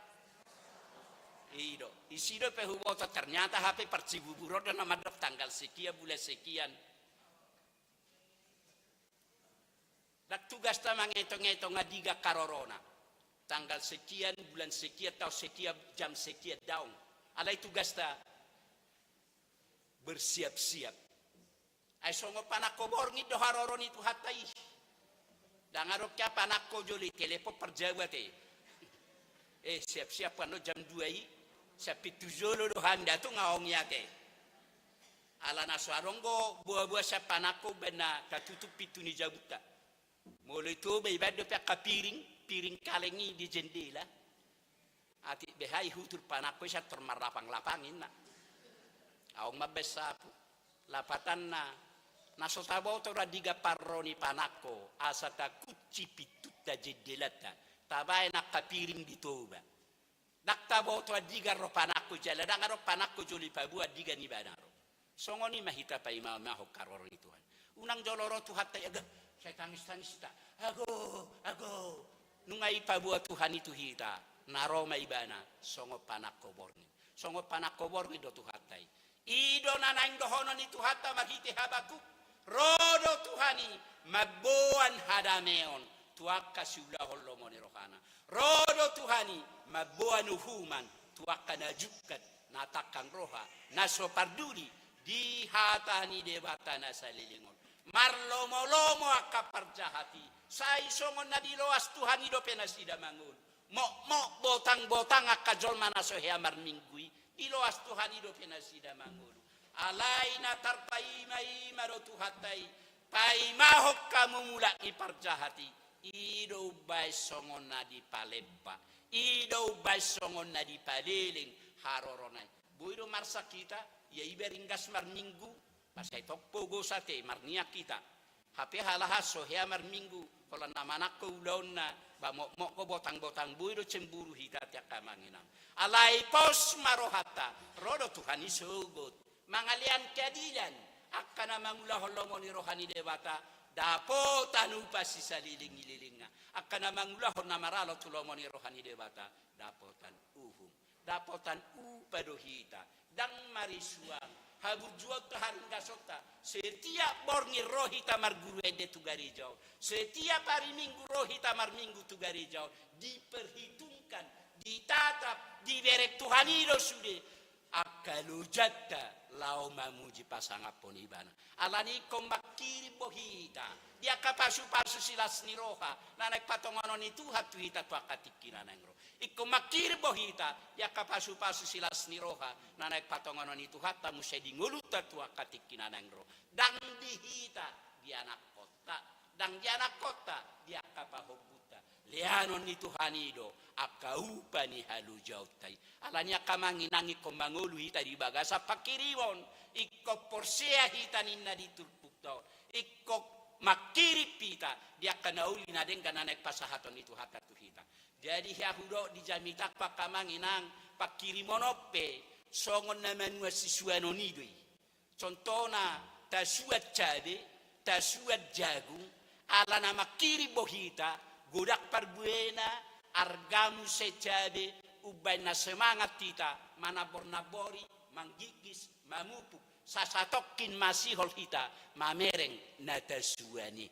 I do. Isi do pe huboto, ternyata hape parcibubur on do na mandok tanggal sekian, bulan sekian. Ndang tugasta mangetong-etong andigan harorona. Tanggal sekian, bulan sekian, taon sekian, jam sekian, daong. Alai tugasta bersiap-siap. Ai songon panangko borngin do haroro ni Tuhanta i. Ndang adong hea panangko jolo i telepon parjabu ate. Eh, siap-siap annon jam dua i, siap pintu jolo do hami, ndang tung aong i ate. Ala na so adong do boa-boa sian panangko umbahen na tatutup pintu ni jabunta. Molo i Toba ibaen dope angka piring, piring kaleng i di jendela. Atik beha i hutur panangko i sian tor marlapang-lapang inna. Aong mambaen sapu. Lapatanna, na so taboto do andigan parro ni panangko, asa takunci pintunta jendelanta, tabaen angka piring di Toba. Ndang taboto andigan ro panangko jala ndang adong panangko jolo i paboa andigan ibana ro. Songon i ma hita paima-imahon haroro ni Tuhan. Unang jolo ro Tuhanta i, aga, sai tangis-tangis hita. Ago, ago. Nunga i paboa Tuhan i tu hita, na ro ma ibana songon panangko borngin. Songon panangko borngin do Tuhanta i. I do na naeng dohonon ni Tuhanta marhite Habakuk. Ro do Tuhan i mamboan hadameon tu angka siulahon lomo ni rohana. Ro do Tuhan i mamboan uhuman tu angka na jungkat, na tangkang roha, na so parduli di hata ni Debata na saleleng on. Marlomo-lomo angka parjahat i, sai songon na diloas Tuhan i dope nasida mangolu. Mokmok botang-botang angka jolma na so hea marminggu i, diloas Tuhan i dope nasida mangolu. Alai na tarpaima-ima do Tuhanta i, paimahon hamu mulak ni parjahat i, i do umbaen songon na dipalemba, i do umbaen songon na dipaleleng harorona i. Boi do marsak hita, ia iba ringgas marminggu, ba sai tong pogos ate, marniang hita. Hape halahan so hea marminggu, holan na manangko ulaonna, ba mokmok do botang-botang, boi do cemburu hita ate angka amang inang. Alai pos ma rohanta, ro do Tuhan i sogot. Mangalean keadilan, angka na mangulahon lomo ni roha ni Debata, dapotan upa sisaleleng ni lelengna. Angka na mangulahon na maralo tu lomo ni roha ni Debata, dapotan uhum. Dapotan upa do hita, ndang marisuang, haburjuonta, haringgasonta, setiap borngin ro hita marguru ende tu gareja on, setiap hari Minggu ro hita marminggu tu gareja on, diperhitungkan, ditatap, dibereng Tuhan i do sude angka lojanta laho mamuji pasangaphon ibana. Alani ingkon mangkirim do hita di angka pasu-pasu silas ni roha na naeng patonganon ni Tuhan tu hita tu angka tingki na naeng ro. Ingkon mangkirim do hita di angka pasu-pasu silas ni roha na naeng patonganon ni Tuhanta muse di ngolunta tu angka tingki na naeng ro. Ndang di hita, di anakkonta. Ndang di anakkonta, di angka pahompunta. Leanon ni Tuhan i do angka upa ni halojaonta i. Alani angka amang inang, ingkon mangolu hita di bagasan pangkirimon. Ingkon porsea hita ninna di turpukta on. Ingkon mangkirim hita di angka na uli na denggan na naeng pasahaton ni Tuhanta tu hita. Jadi hea hudok di jamitangku angka amang inang, pangkirimon on pe songon na manuan sisuanon i do i. Contohna, tasuan cabe, tasuan jagung, ala na mangkirim do hita, godang parbuena, arga muse cabe, umbahen na semangat hita manambor-nambori, manggiggis, mamupuk, sasatongkin masihol hita mamereng na tasuan i.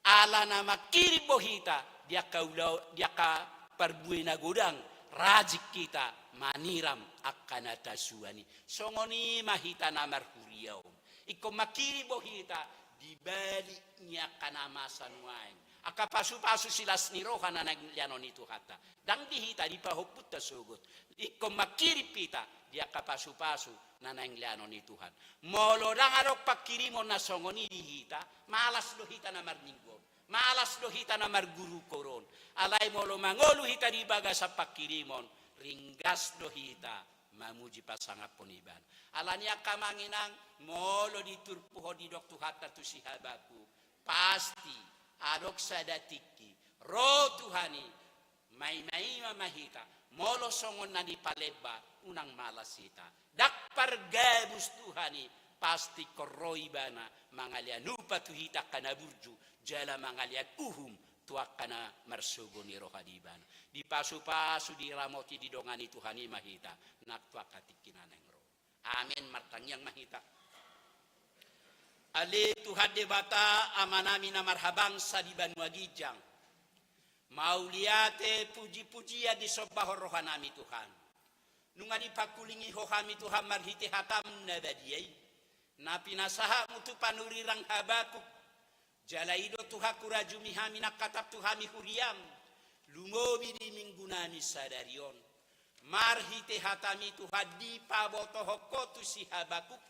Ala na mangkirim do hita di angka ula-, di angka parbue na godang, rajin hita maniram angka na tasuan i. Songon i ma hita na marhuria on. Ingkon mangkirim do hita di balik ni angka na masa nuaeng, angka pasu-pasu silas ni roha na naeng leanon ni Tuhanta. Ndang di hita, di pahompunta sogot. Ingkon mangkirim hita di angka pasu-pasu na naeng leanon ni Tuhan. Molo ndang adong pangkirimon na songon i di hita, malas do hita na marminggu on. Malas do hita na marguru koron. Alai molo mangolu hita di bagasan pangkirimon, ringgas do hita mamuji pasangaphon ibana. Alani angka amang inang, molo di turpuk on didok Tuhanta tu si Habakuk, Pasti adong sada tingki ro Tuhan i, maimaima ma hita, molo songon na nipalemba unang malas hita. Ndang pargabus Tuhan i, pasti ingkon ro Ibana mangalean upa tu hita angka na burju, jala mangalean uhum tu angka na marsogo ni roha di Ibana. Dipasupasu, diramoti, didongani Tuhan i ma hita nang tu angka tingki na naeng ro. Amen. Martangiang ma hita. Ale Tuhan Debata, Amanami na marhabangsa di banua ginjang, mauliate, pujipujian disombahon rohanami Tuhan. Nunga dipangkulingi Ho hami Tuhan marhite hataM na badia i, na pinasahatMu tu panurirang Habakuk. Jala i do Tuhan hurajumi hami nang hatap tu hami huriaM, lumobi di minggunami sadari on. Marhite hataMi Tuhan, dipabotohon Ho tu si Habakuk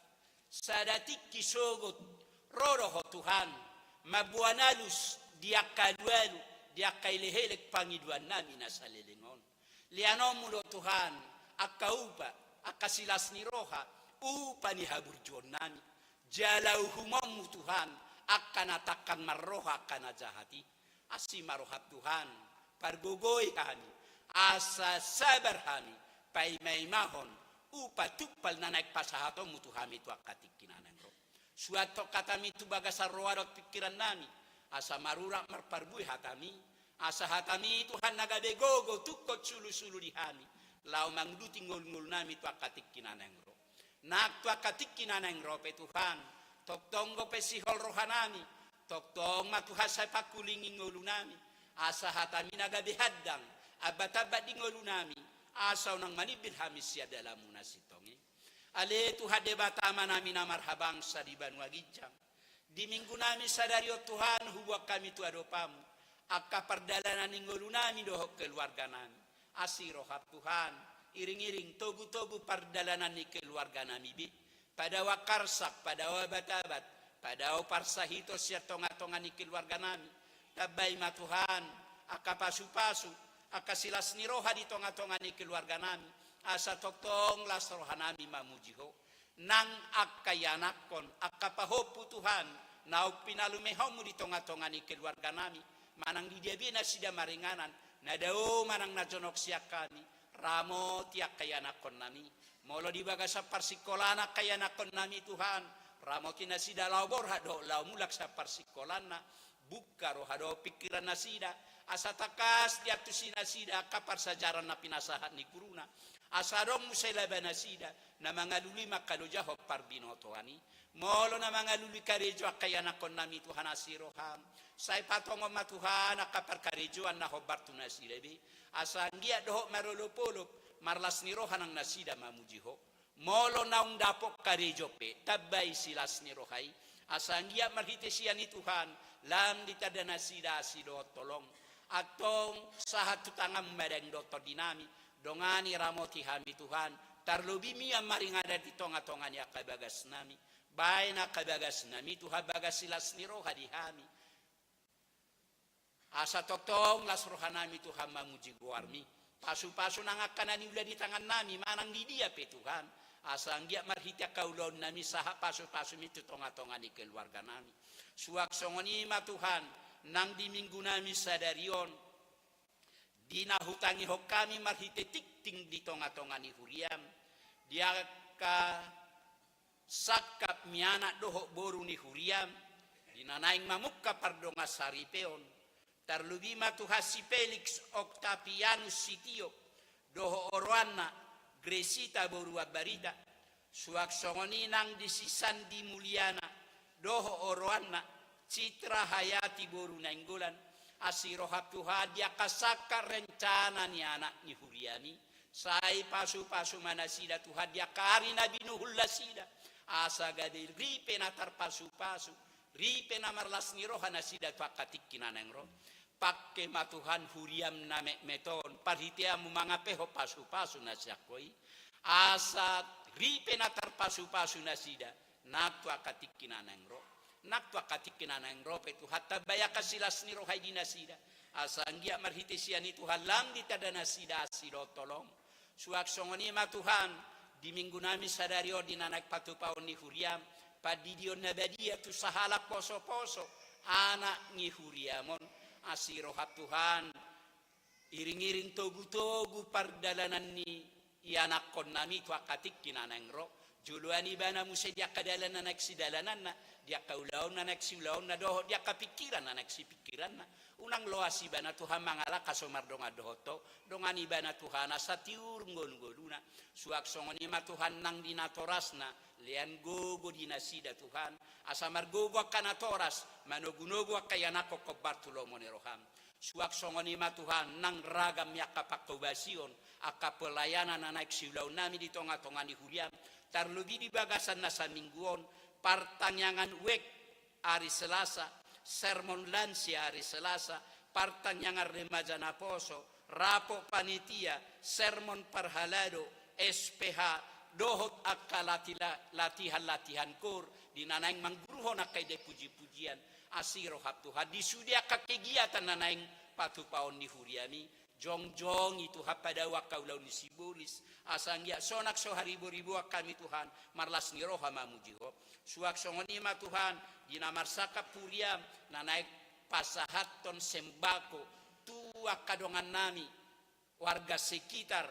sada tingki sogot, ro do Ho Tuhan, mamboan alus di angka alualu, di angka elekelek pangidoannami na saleleng on. Leanonmu do Tuhan angka upa, angka silas ni roha, upa ni haburjuonnami. Jala uhumonmu Tuhan angka na tangkang marroha angka na jahat i. Asi ma roham Tuhan, pargogoi hami, asa sabar hami paimaimahon upa tumpal na naeng pasahatonmu tu hami tu angka tingki na naeng ro. Suanhon hatami tu bagasan roha dohot pingkirannami, asa marurat marparbue hatami, asa hatami Tuhan na gabe gogo tungkot sulusulu di hami, laho manguduti ngolungolunami tu angka tingki na naeng ro. Nang tu angka tingki na naeng ro pe Tuhan, tongtong dope sihol rohanami, tongtong ma Tuhan sai pangkulingi ngolunami, asa hatami na gabe handang, ambatambat di ngolunami, asa unang manimbil hami sian dalanmu na sintong i. Ale Tuhan Debata Amanami na marhabangsa di banua ginjang, di minggunami sadari on Tuhan, huboan hami tu adopanmu angka pardalanan ni ngolunami dohot keluarganami. Asi roham Tuhan, iringiring togutogu pardalanan ni keluarganami be. Padao angka arsak, padao abatabat, padao parsahiton sian tongatonga ni keluarganami. Tambai ma Tuhan angka pasupasu, angka silas ni roha di tongatonga ni keluarganami, asa tongtong las rohanami mamuji Ho. Nang angka ianakhon, angka pahompu Tuhan, naung pinalumehonmu di tongatonga ni keluarganami, manang di dia be nasida maringanan, na dao manang na jonok sian hami, ramoti angka ianakhonnami. Molo di bagasan parsingkolaan angka ianakhonnami Tuhan, ramoti nasida laho borhat dohot laho mulak sian parsingkolaanna, bungka roha dohot pingkiran nasida, asa tangkas diantusi nasida angka parsajaran na pinasahat ni guruna, asa adong muse laba nasida na mangalului mangkalojahon parbinotoan i. Molo na mangalului karejo angka ianakhonnami Tuhan, asi roham, sai patongon ma Tuhan angka parkarejoan na hombar tu nasida be, asa anggiat dohot marolopolop, marlas ni roha nang nasida mamuji Ho. Molo naung dapot karejo pe, tambai silas ni roha i, asa anggiat marhite sian i Tuhan, lam ditanda nasida asi dohot holong. Antong sahat tu tanganmu ma dang dohot tondinami, dongani ramoti hami Tuhan, tarlobi mian maringanan di tongatonga ni angka bagasnami. Baen angka bagasnami Tuhan bagas silas ni roha di hami, asa tongtong las rohanami Tuhan mamuji goarmi. Pasupasu nang angka na niula di tangannami manang di dia pe Tuhan, asa anggiat marhite angka ulaonnami sahat pasupasumi tu tongatonga ni keluarganami. Suang songon i ma Tuhan, nang di minggunami sadari on, di na hutangihon hami marhite tingting di tongatonga ni huriam, di angka sangkap mianak dohot boru ni huriam, di na naeng mamungka pardongansaripeon, tarlobi ma Tuhan si Felix Octavianus Sitio, dohot oroanna Gresita boru Ambarita, suang songon i nang di si Sandi Mulyana, dohot oroanna Citra Hayati boru Nainggolan, asi roham Tuhan di angka sangkap rencana ni anak ni huriami, sai pasupasu ma nasida Tuhan di angka ari na binuhul nasida, asa gabe ripe na tarpasupasu, ripe na marlas ni roha nasida tu angka tingki na naeng ro. Pangke ma Tuhan huriam na metmet on, parhiteanmu mangalehon pasupasu na sian Ho i, asa ripe na tarpasupasu nasida, nang tu angka tingki na naeng ro. Nang tu angka tingki na naeng ro pe Tuhan, tambai angka silas ni roha i di nasida, asa anggiat marhite sian i Tuhan lam ditanda nasida asi dohot holong. Suang songon i ma Tuhan, di minggunami sadari on di na naeng patupaon ni huriam, pandidion na badia tu sahalak posoposo, anak ni huriam on. Asi roham Tuhan, iring-iring togu-togu pardalanan ni ianakkonnami tu angka tingki na naeng ro. Joloan ibana muse di angka dalan na naeng sidalananna, di angka ulaon na naeng siulaonna, dohot di angka pingkiran na naeng sipingkiranna. Unang loas ibana Tuhan mangalangka so mardongan dohot Ho, dongan ibana Tuhan asa tiur ngolu-ngoluna. Suang songon i ma Tuhan nang di natorasna, lean gogo di nasida Tuhan, asa margogo angka natoras, manogu-nogu angka ianakkon hombar tu lomo ni roham. Suang songon i ma Tuhan nang ragam ni angka pangkobasion, angka pelayanan na naeng siulaonnami di tonga-tonga ni huriam, tarlobi di bagasan na saminggu on, partangiangan wijk ari Selasa, sermon lansia ari Selasa, partangiangan remaja naposo, rapot panitia, sermon parhalado, S P H, dohot angka latila-, latihan-latihan koor, di na naeng mangguruhon angka ide puji-pujian. Asi roham Tuhan, di sude angka kegiatan na naeng patupaon ni huriami, jongjongi Tuhan padao angka ulaon ni sibolis, asa anggiat sonang so haribo-riboan hami Tuhan, marlas ni roha mamuji Ho. Suang songon i ma Tuhan, di na marsangkap huriam, na naeng pasahathon sembako tu angka dongannami, warga sekitar,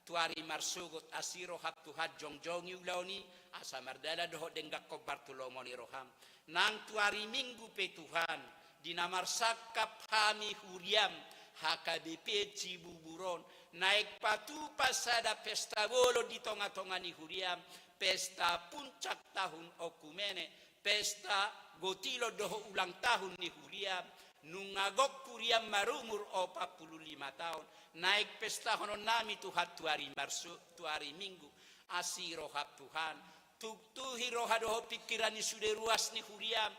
tu ari marsogot. Asi roham Tuhan, jongjongi ulaon i, asa mardalan dohot denggan hombar tu lomo ni roham. Nang tu ari Minggu pe Tuhan, di na marsangkap hami huriam, H K B P Cibubur on, naeng patupa sada pesta bolon di tonga-tonga ni huriam, pesta puncak tahun okumene, pesta gotilon dohot ulang tahun ni huriam, nunga gok huriam marumur opat pulu lima taon, naeng pestahononnami Tuhan tu ari marso-, tu ari Minggu. Asi roham Tuhan, tuktuhi roha dohot pingkiran ni sude ruas ni huriam,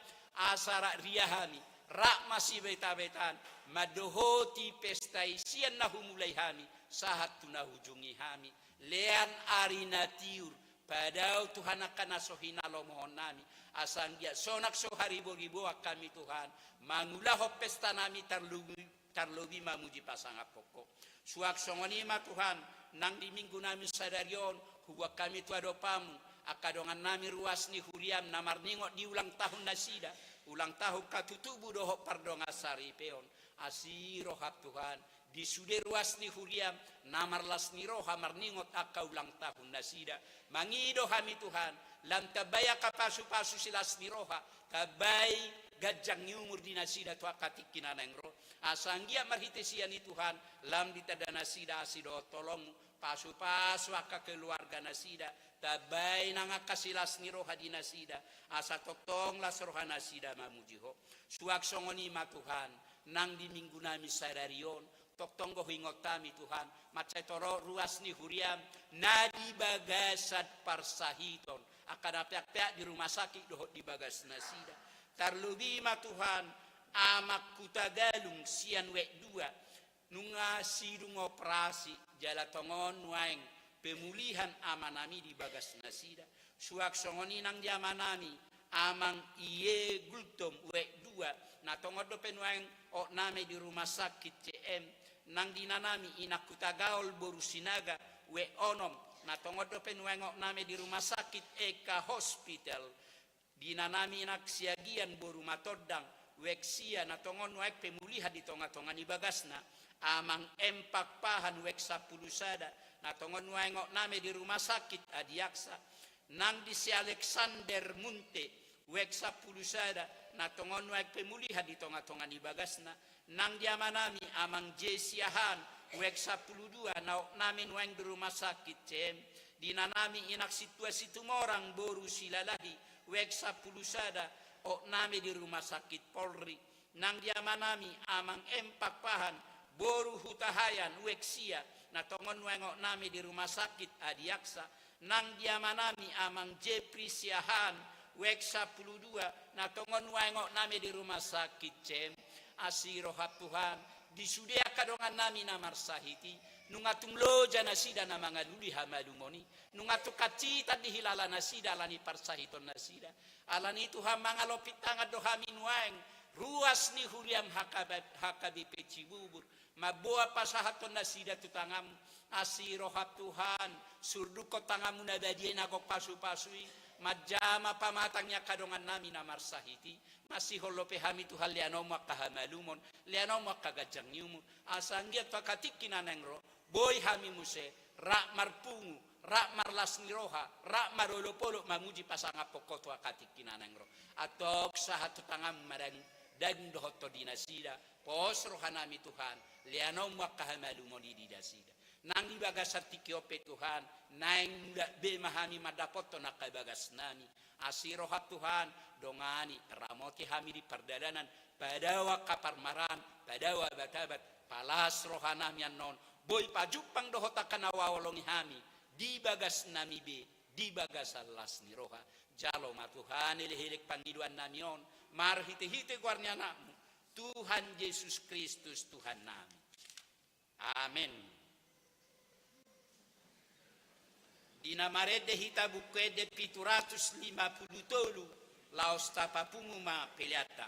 asa rap ria hami, rap masibeta-betaan, mandohoti pesta i sian na humulai hami, sahat tu na hujungi hami, lean ari na tiur, padao Tuhan angka na so hinalomohonnami, asa anggiat sonang so haribo-riboan hami Tuhan, mangulahon pestanami tarlobi, tarlobi mamuji pasangaphon Ho. Suang songon i ma Tuhan, nang di Minggunami sadari on, huboan hami tu adopanMu, angka dongannami ruas ni huriam na marningot di ulang tahun nasida, ulang tahun hatutubu dohot pardongansaripeon. Asi roham Tuhan, di sude ruas ni huriam, na marlas ni roha marningot angka ulang tahun nasida. Mangido hami Tuhan, lam tambai angka pasu-pasu silas ni roha, tambai ganjang ni umur di nasida tu angka tingki na naeng ro. Asa anggiat marhite sian i Tuhan, lam ditanda nasida asi dohot holongMu, pasu-pasu angka keluarga nasida, tambai nang angka silas ni roha di nasida, asa tongtong las roha nasida mamuji Ho. Suang songon i ma Tuhan, nang di Minggunami sadari on, tongtong do huingot hami Tuhan, mansai torop ruas ni huriam, na di bagasan parsahiton, angka na peak-peak di rumah sakit dohot di bagas nasida. Tarlobi ma Tuhan, Amang Hutagalung sian wijk dua, nunga sidung operasi, jala tongon nuaeng pemulihan amanami di bagas nasida. Suang songon i nang di amanami, Amang Ie Gultom wijk dua, na tongon dope nuaeng okname di rumah sakit C M. Nang di inanami, Inang Hutagaol boru Sinaga wijk onom, na tongon dope nuaeng okname di rumah sakit Eka Hospital. Di inanami, Inang Siagian boru Matondang wijk sia, na tongon nuaeng pemulihan di tonga-tonga ni bagasna. Amang M Pakpahan wijk sampulu sada, na tongon nuaeng okname di rumah sakit Adiaksa. Nang di si Alexander Munte wijk sampulu sada, na tongon nuaeng pemulihan di tonga-tonga ni bagasna. Nang di amanami, Amang J Siahaan wijk sampulu dua, na okname nuaeng di rumah sakit C M. Di inanami, Inang Sintua Situmorang boru Silalahi wijk sampulu sada, okname di rumah sakit Polri. Nang di amanami, Amang M Pakpahan boru Hutahaean wijk sia, na tongon nuaeng okname di rumah sakit Adiaksa. Nang di amanami, Amang Jepri Siahaan wijk sampulu dua, na tongon nuaeng okname di rumah sakit C M. Asi roham Tuhan, di sude angka dongannami na marsahit i, nunga tung loja nasida na mangalului hamalumon i, nunga tung hancitan dihilala nasida ala ni parsahiton nasida. Ala ni i Tuhan, mangalompit tangan do hami nuaeng, ruas ni huriam H K B, H K B P Cibubur, mamboan pasahaton nasida tu tanganMu. Asi roham Tuhan, surdukkon tanganMu na badia i na gok pasu-pasu i, Manjama pamatang ni angka dongannami na marsahit i, masihol dope hami Tuhan, leanonmu angka hamalumon, leanonmu angka ganjang ni umur, asa anggiat tu angka tingki na naeng ro, boi hami muse, rap marpungu, rap marlas ni roha, rap marolopolop mamuji pasangaphon Ho tu angka tingki na naeng ro. Antong sahat tu tanganmu ma ndang, ndang dohot Ho di nasida, pos rohanami Tuhan, leanonmu angka hamalumon i di nasida. Nang di bagasan tingki on pe Tuhan, naeng mulak be ma hami mandapothon angka bagasnami. Asi roham Tuhan, dongani, ramoti hami di pardalanan, padao angka parmaraan, padao abat-abat, palas rohanami annon, boi pajumpang dohot angka na huhaholongi hami, di bagasnami be, di bagasan las ni roha. Jalo ma Tuhan, elek-elek pangidoannami on, marhite-hite goar ni Anakmu, Tuhan Jesus Kristus, Tuhannami. Amen. Di na marende hita Buku Ende pitu ratus lima pulu tolu, laos tapapungu ma peleanta.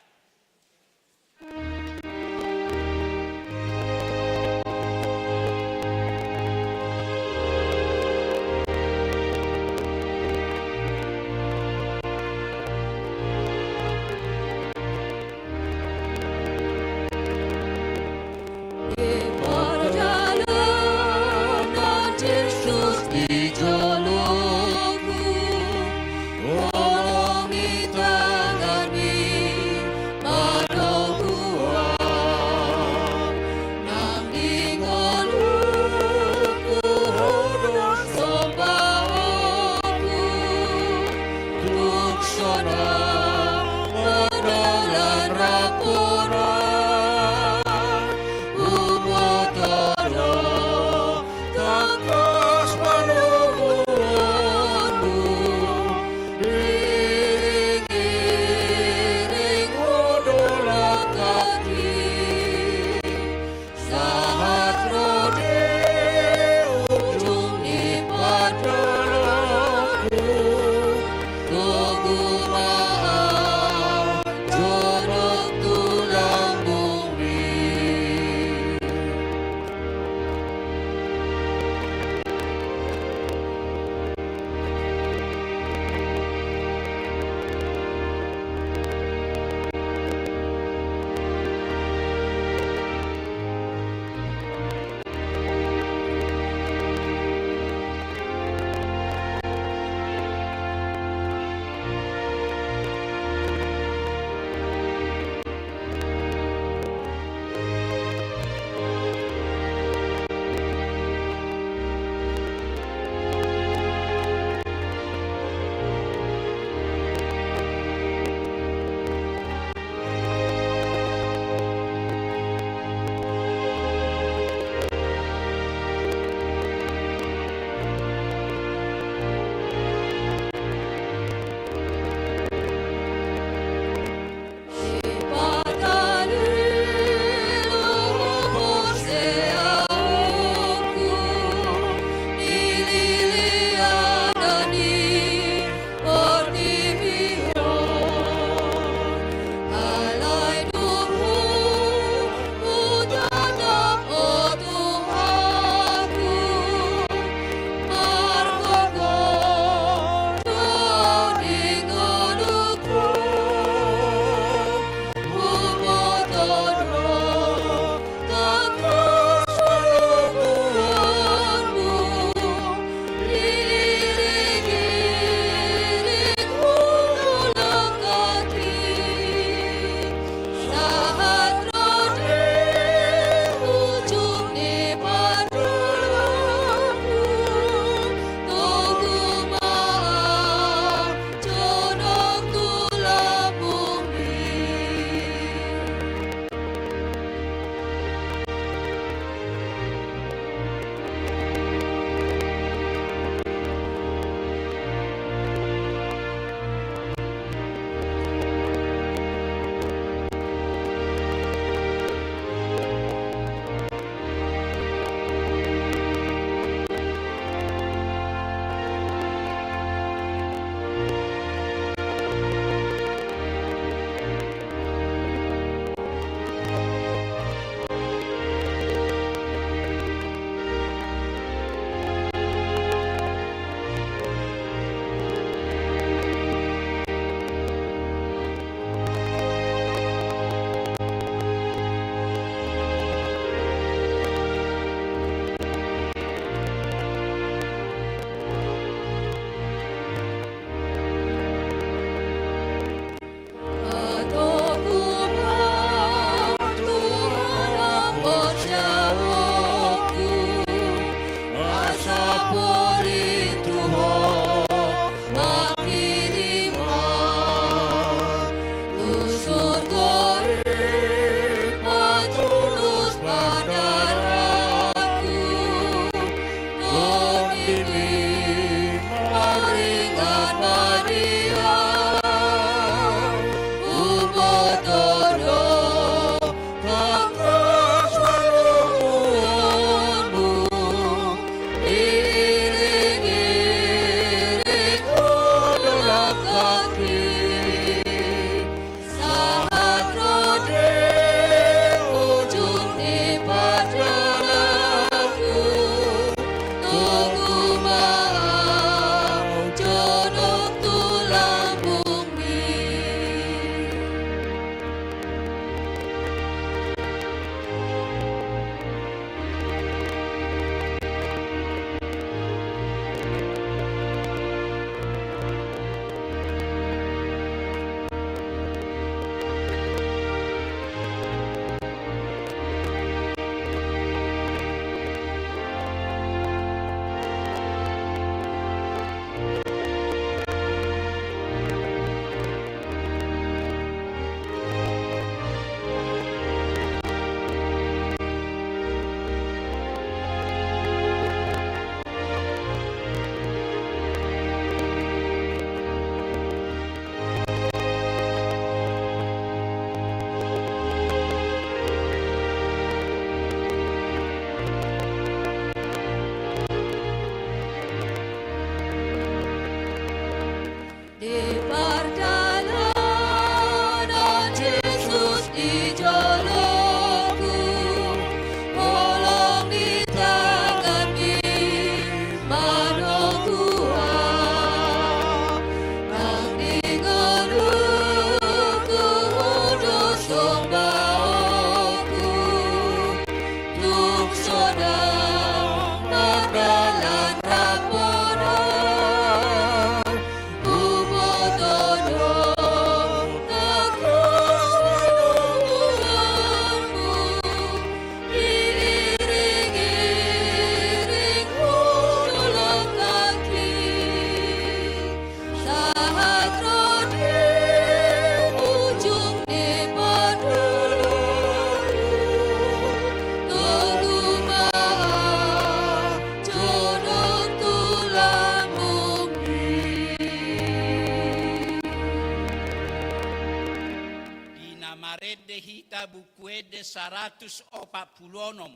saratus opat pulu onom,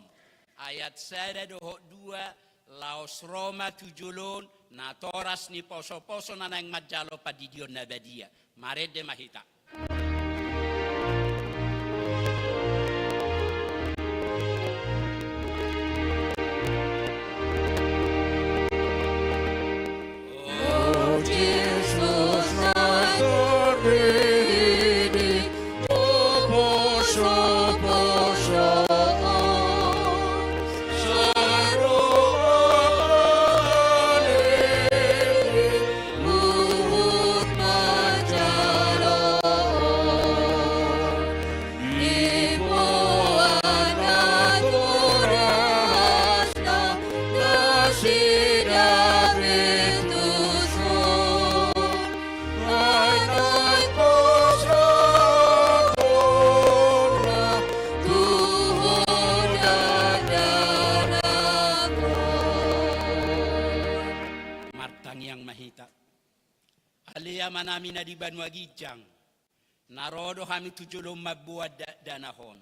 ayat sada dohot dua, laos ro ma tu jolo on natoras ni posoposo na naeng manjalo pandidion na badia. Marende ma hita. Martangiang ma hita. Ale Amanami na di banua ginjang, na ro do hami tu jolom mamboan dakdanak on.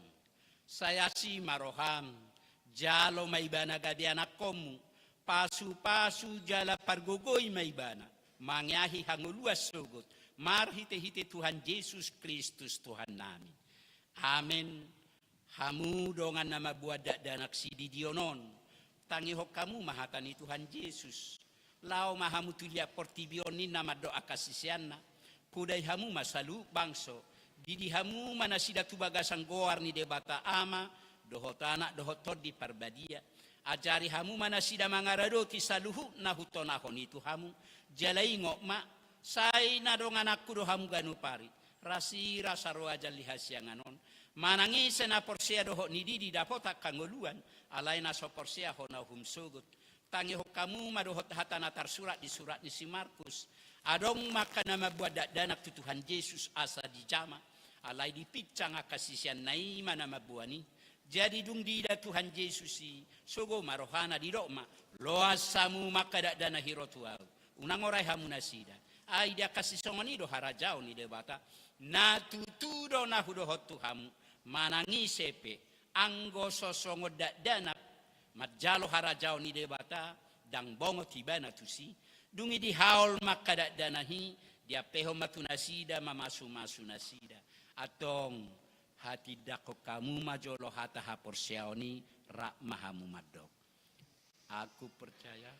Sai asi ma roham, jalo ma ibana gabe anakkonmu, pasupasu jala pargogoi ma ibana, mangeahi hangoluan sogot, marhitehite Tuhan Jesus Kristus Tuhannami. Amen. Hamu dongan na mamboan dakdanak sididion on, tangihon hamu ma hata ni Tuhan Jesus. Laho ma hamu tu liat portibi on ninna mandok angka siseanna. Podai hamu ma saluhut bangso, didi hamu ma nasida tu bagasan goar ni Debata Ama, dohot Anak, dohot Tondi Parbadia. Ajari hamu ma nasida mangaradoti saluhut na hutonahon i tu hamu. Jala ingot ma, sai na dongananku do hamu ganup ari. Rasirasa roha jala hasiangan on. Manang ise na porsea dohot nididi dapotan hangoluan, alai na so porsea hona uhum sogot. Tangihon hamu ma dohot hata na tarsurat di surat ni si Markus. Adong ma angka na mamboan dakdanak tu Tuhan Jesus asa dijama. Alai dipinsang angka siseanna i ma na mamboan i. Jadi dung diida Tuhan Jesus i, sogo ma rohana, didok ma, loas hamu ma angka dakdanak i ro tu ahu. Unang orai hamu nasida. Ai di angka sisongon i do harajaon ni Debata. Na tutu do na hudohot tu hamu, manang ise pe, anggo so songon dakdanak manjalo harajaon ni Debata, ndang bongot ibana tusi. Dung i dihaol ma angka dakdanak i, diampehon ma tu nasida, mamasumasu nasida. Antong, hatindangkon hamu ma jolo hata haporseaon i, rap ma hamu mandok. Aku percaya.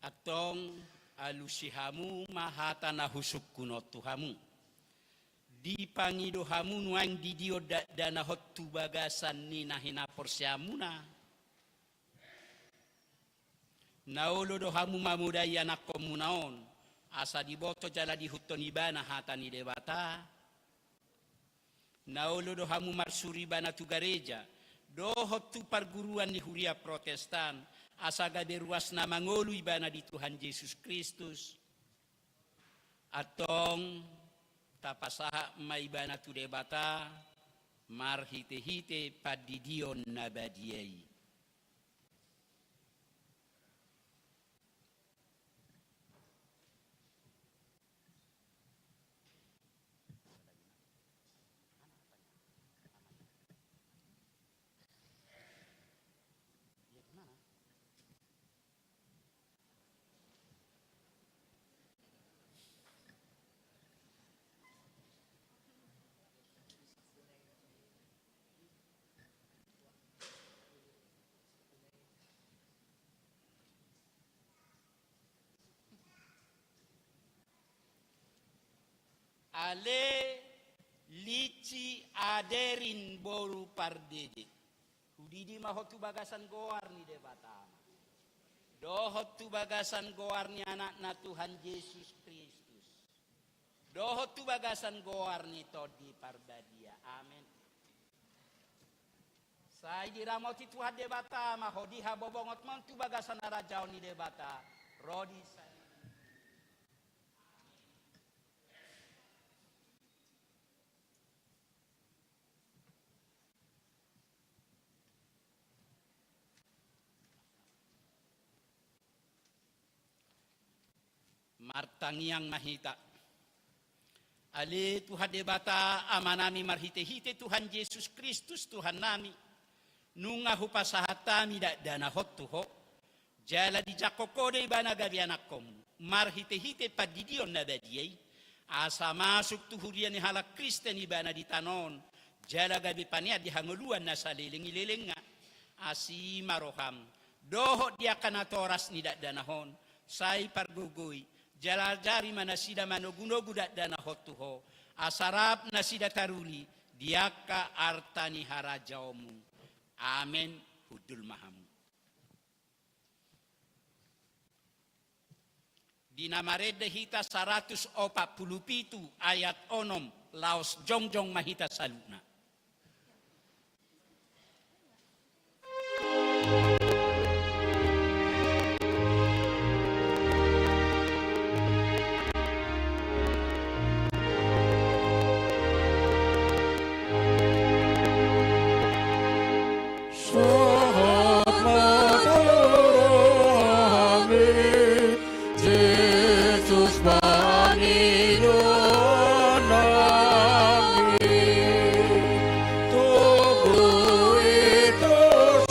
Antong, alusi hamu ma hata na husungkun on tu hamu. Dipangido hamu nuaeng didion dakdanak on tu bagasan ni na hinaporseaonmuna. Na olo do hamu mamodai anakkonmuna on, asa diboto jala diihuthon ibana hata ni Debata? Na olo do hamu marsuru ibana tu gareja, dohot tu parguruan ni huria Protestan, asa gabe ruas na mangolu ibana di Tuhan Jesus Kristus? Antong, tapasahat ma ibana tu Debata, marhitehite pandidion na badia i. Ale Pici Aderin boru Pardede. Hudidi ma ho tu bagasan goar ni Debata Ama, dohot tu bagasan goar ni Anakna Tuhan Jesus Kristus, dohot tu bagasan goar ni Tondi Parbadia. Amen. Sai diramoti Tuhan Debata ma ho di habobongot ma on tu bagasan harajaon ni Debata, ro di sa- Martangiang ma hita. Ale Tuhan Debata Amanami, marhitehite Tuhan Jesus Kristus Tuhannami, nunga hupasahat hami dakdanak on tu Ho, jala dijangkon Ho do ibana gabe anakkonMu, marhitehite pandidion na badia i, asa masuk tu huria ni halak Kristen ibana di tano on, jala gabe panean di hangoluan na saleleng ni lelengna. Asi ma rohaM, dohot di angka natoras ni dakdanak on, sai pargogoi, jala ajari ma nasida manogunogu dakdanak on tu Ho, asa rap nasida taruli di angka arta ni harajaonMu. Amen. Hundul ma hamu. Di na marende hita saratus opat pulu pitu ayat onom, laos jongjong ma hita saluhutna. Sahat ma tu rohami, Jesus pangidoan nami. Togu i tu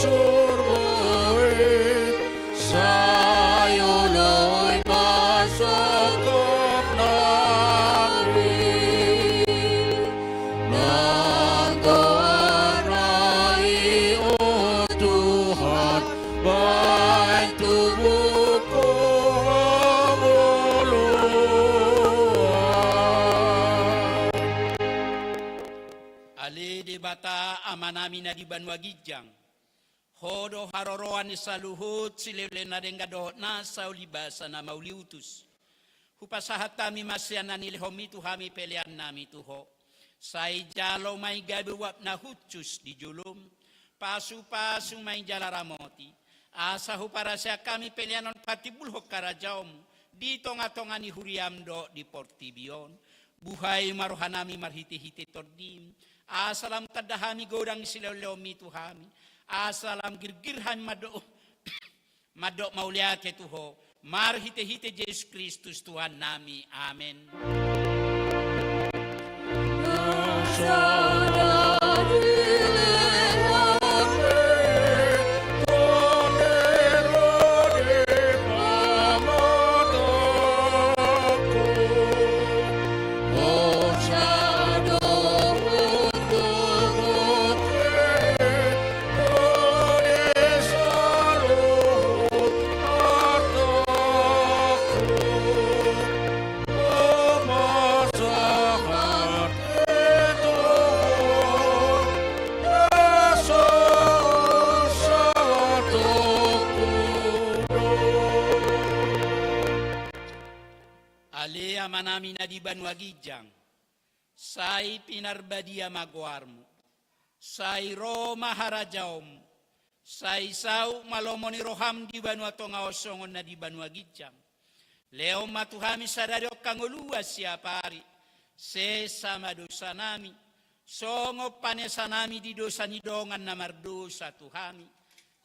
surgo i, sai oloi ma sangkap nami. Manggoar ma i, o Tuhan, baen tubuhku hangoluan. Ale Debata Amanami na di banua ginjang, Ho do haroroan ni saluhut sileuleu na denggan dohot nasa ulibasa na mauliutus. Hupasahat hami ma sian na nilehonMi tu hami peleannami tu Ho. Sai jalo ma i gabe uap na hushus di joloM. Pasupasu ma i jala ramoti, asa huparaseang hami pelean on patimbulhon harajaonMu di tongatonga ni huriaM dohot di portibi on. Buhai ma rohanami marhitehite TondiM, asa lam tanda hami godang ni silehonlehonMi tu hami, asa lam girgir hami mandok, mandok mauliate tu Ho, marhitehite Jesus Kristus Tuhannami. Amen. Ale Amanami na di banua ginjang, sai pinarbadia ma goarMu, sai ro ma harajaonMu, sai saut ma lomo ni rohaM di banua tonga on songon na di banua ginjang. Lehon ma tu hami sadari on hangoluan siapari, sesa ma dosanami, songon panesanami di dosa ni dongan na mardosa tu hami.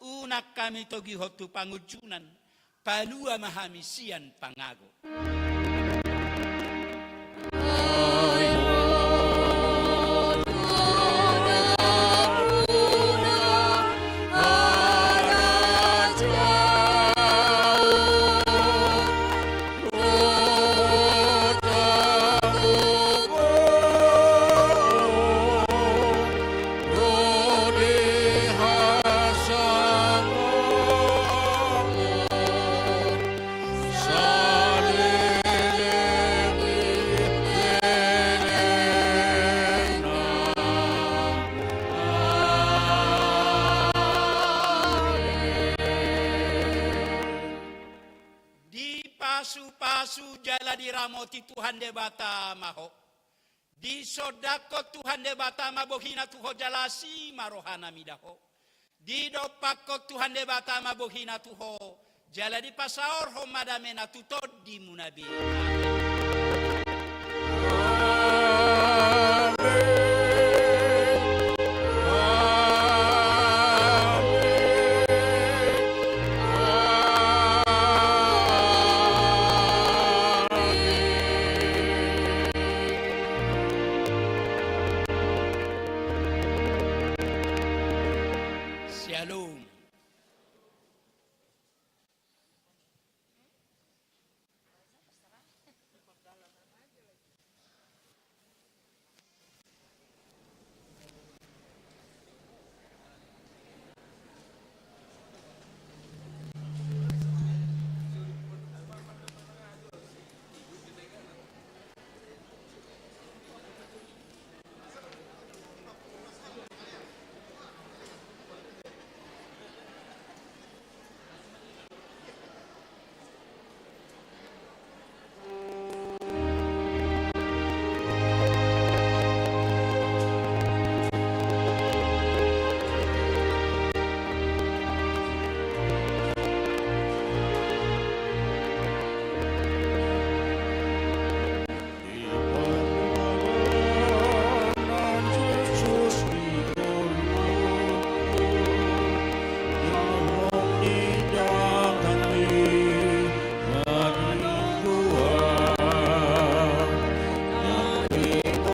Unang hami togihon tu pangunjunan, palua ma hami sian pangago. Dipasu jala diramoti Tuhan Debata ma ho. Disondangkon Tuhan Debata ma bohina tu ho jala asi ma rohana mida ho. Didompakkon Tuhan Debata ma bohina tu ho, jala dipasaorhon ma damena tu tondimuna be. Amen. Shalom.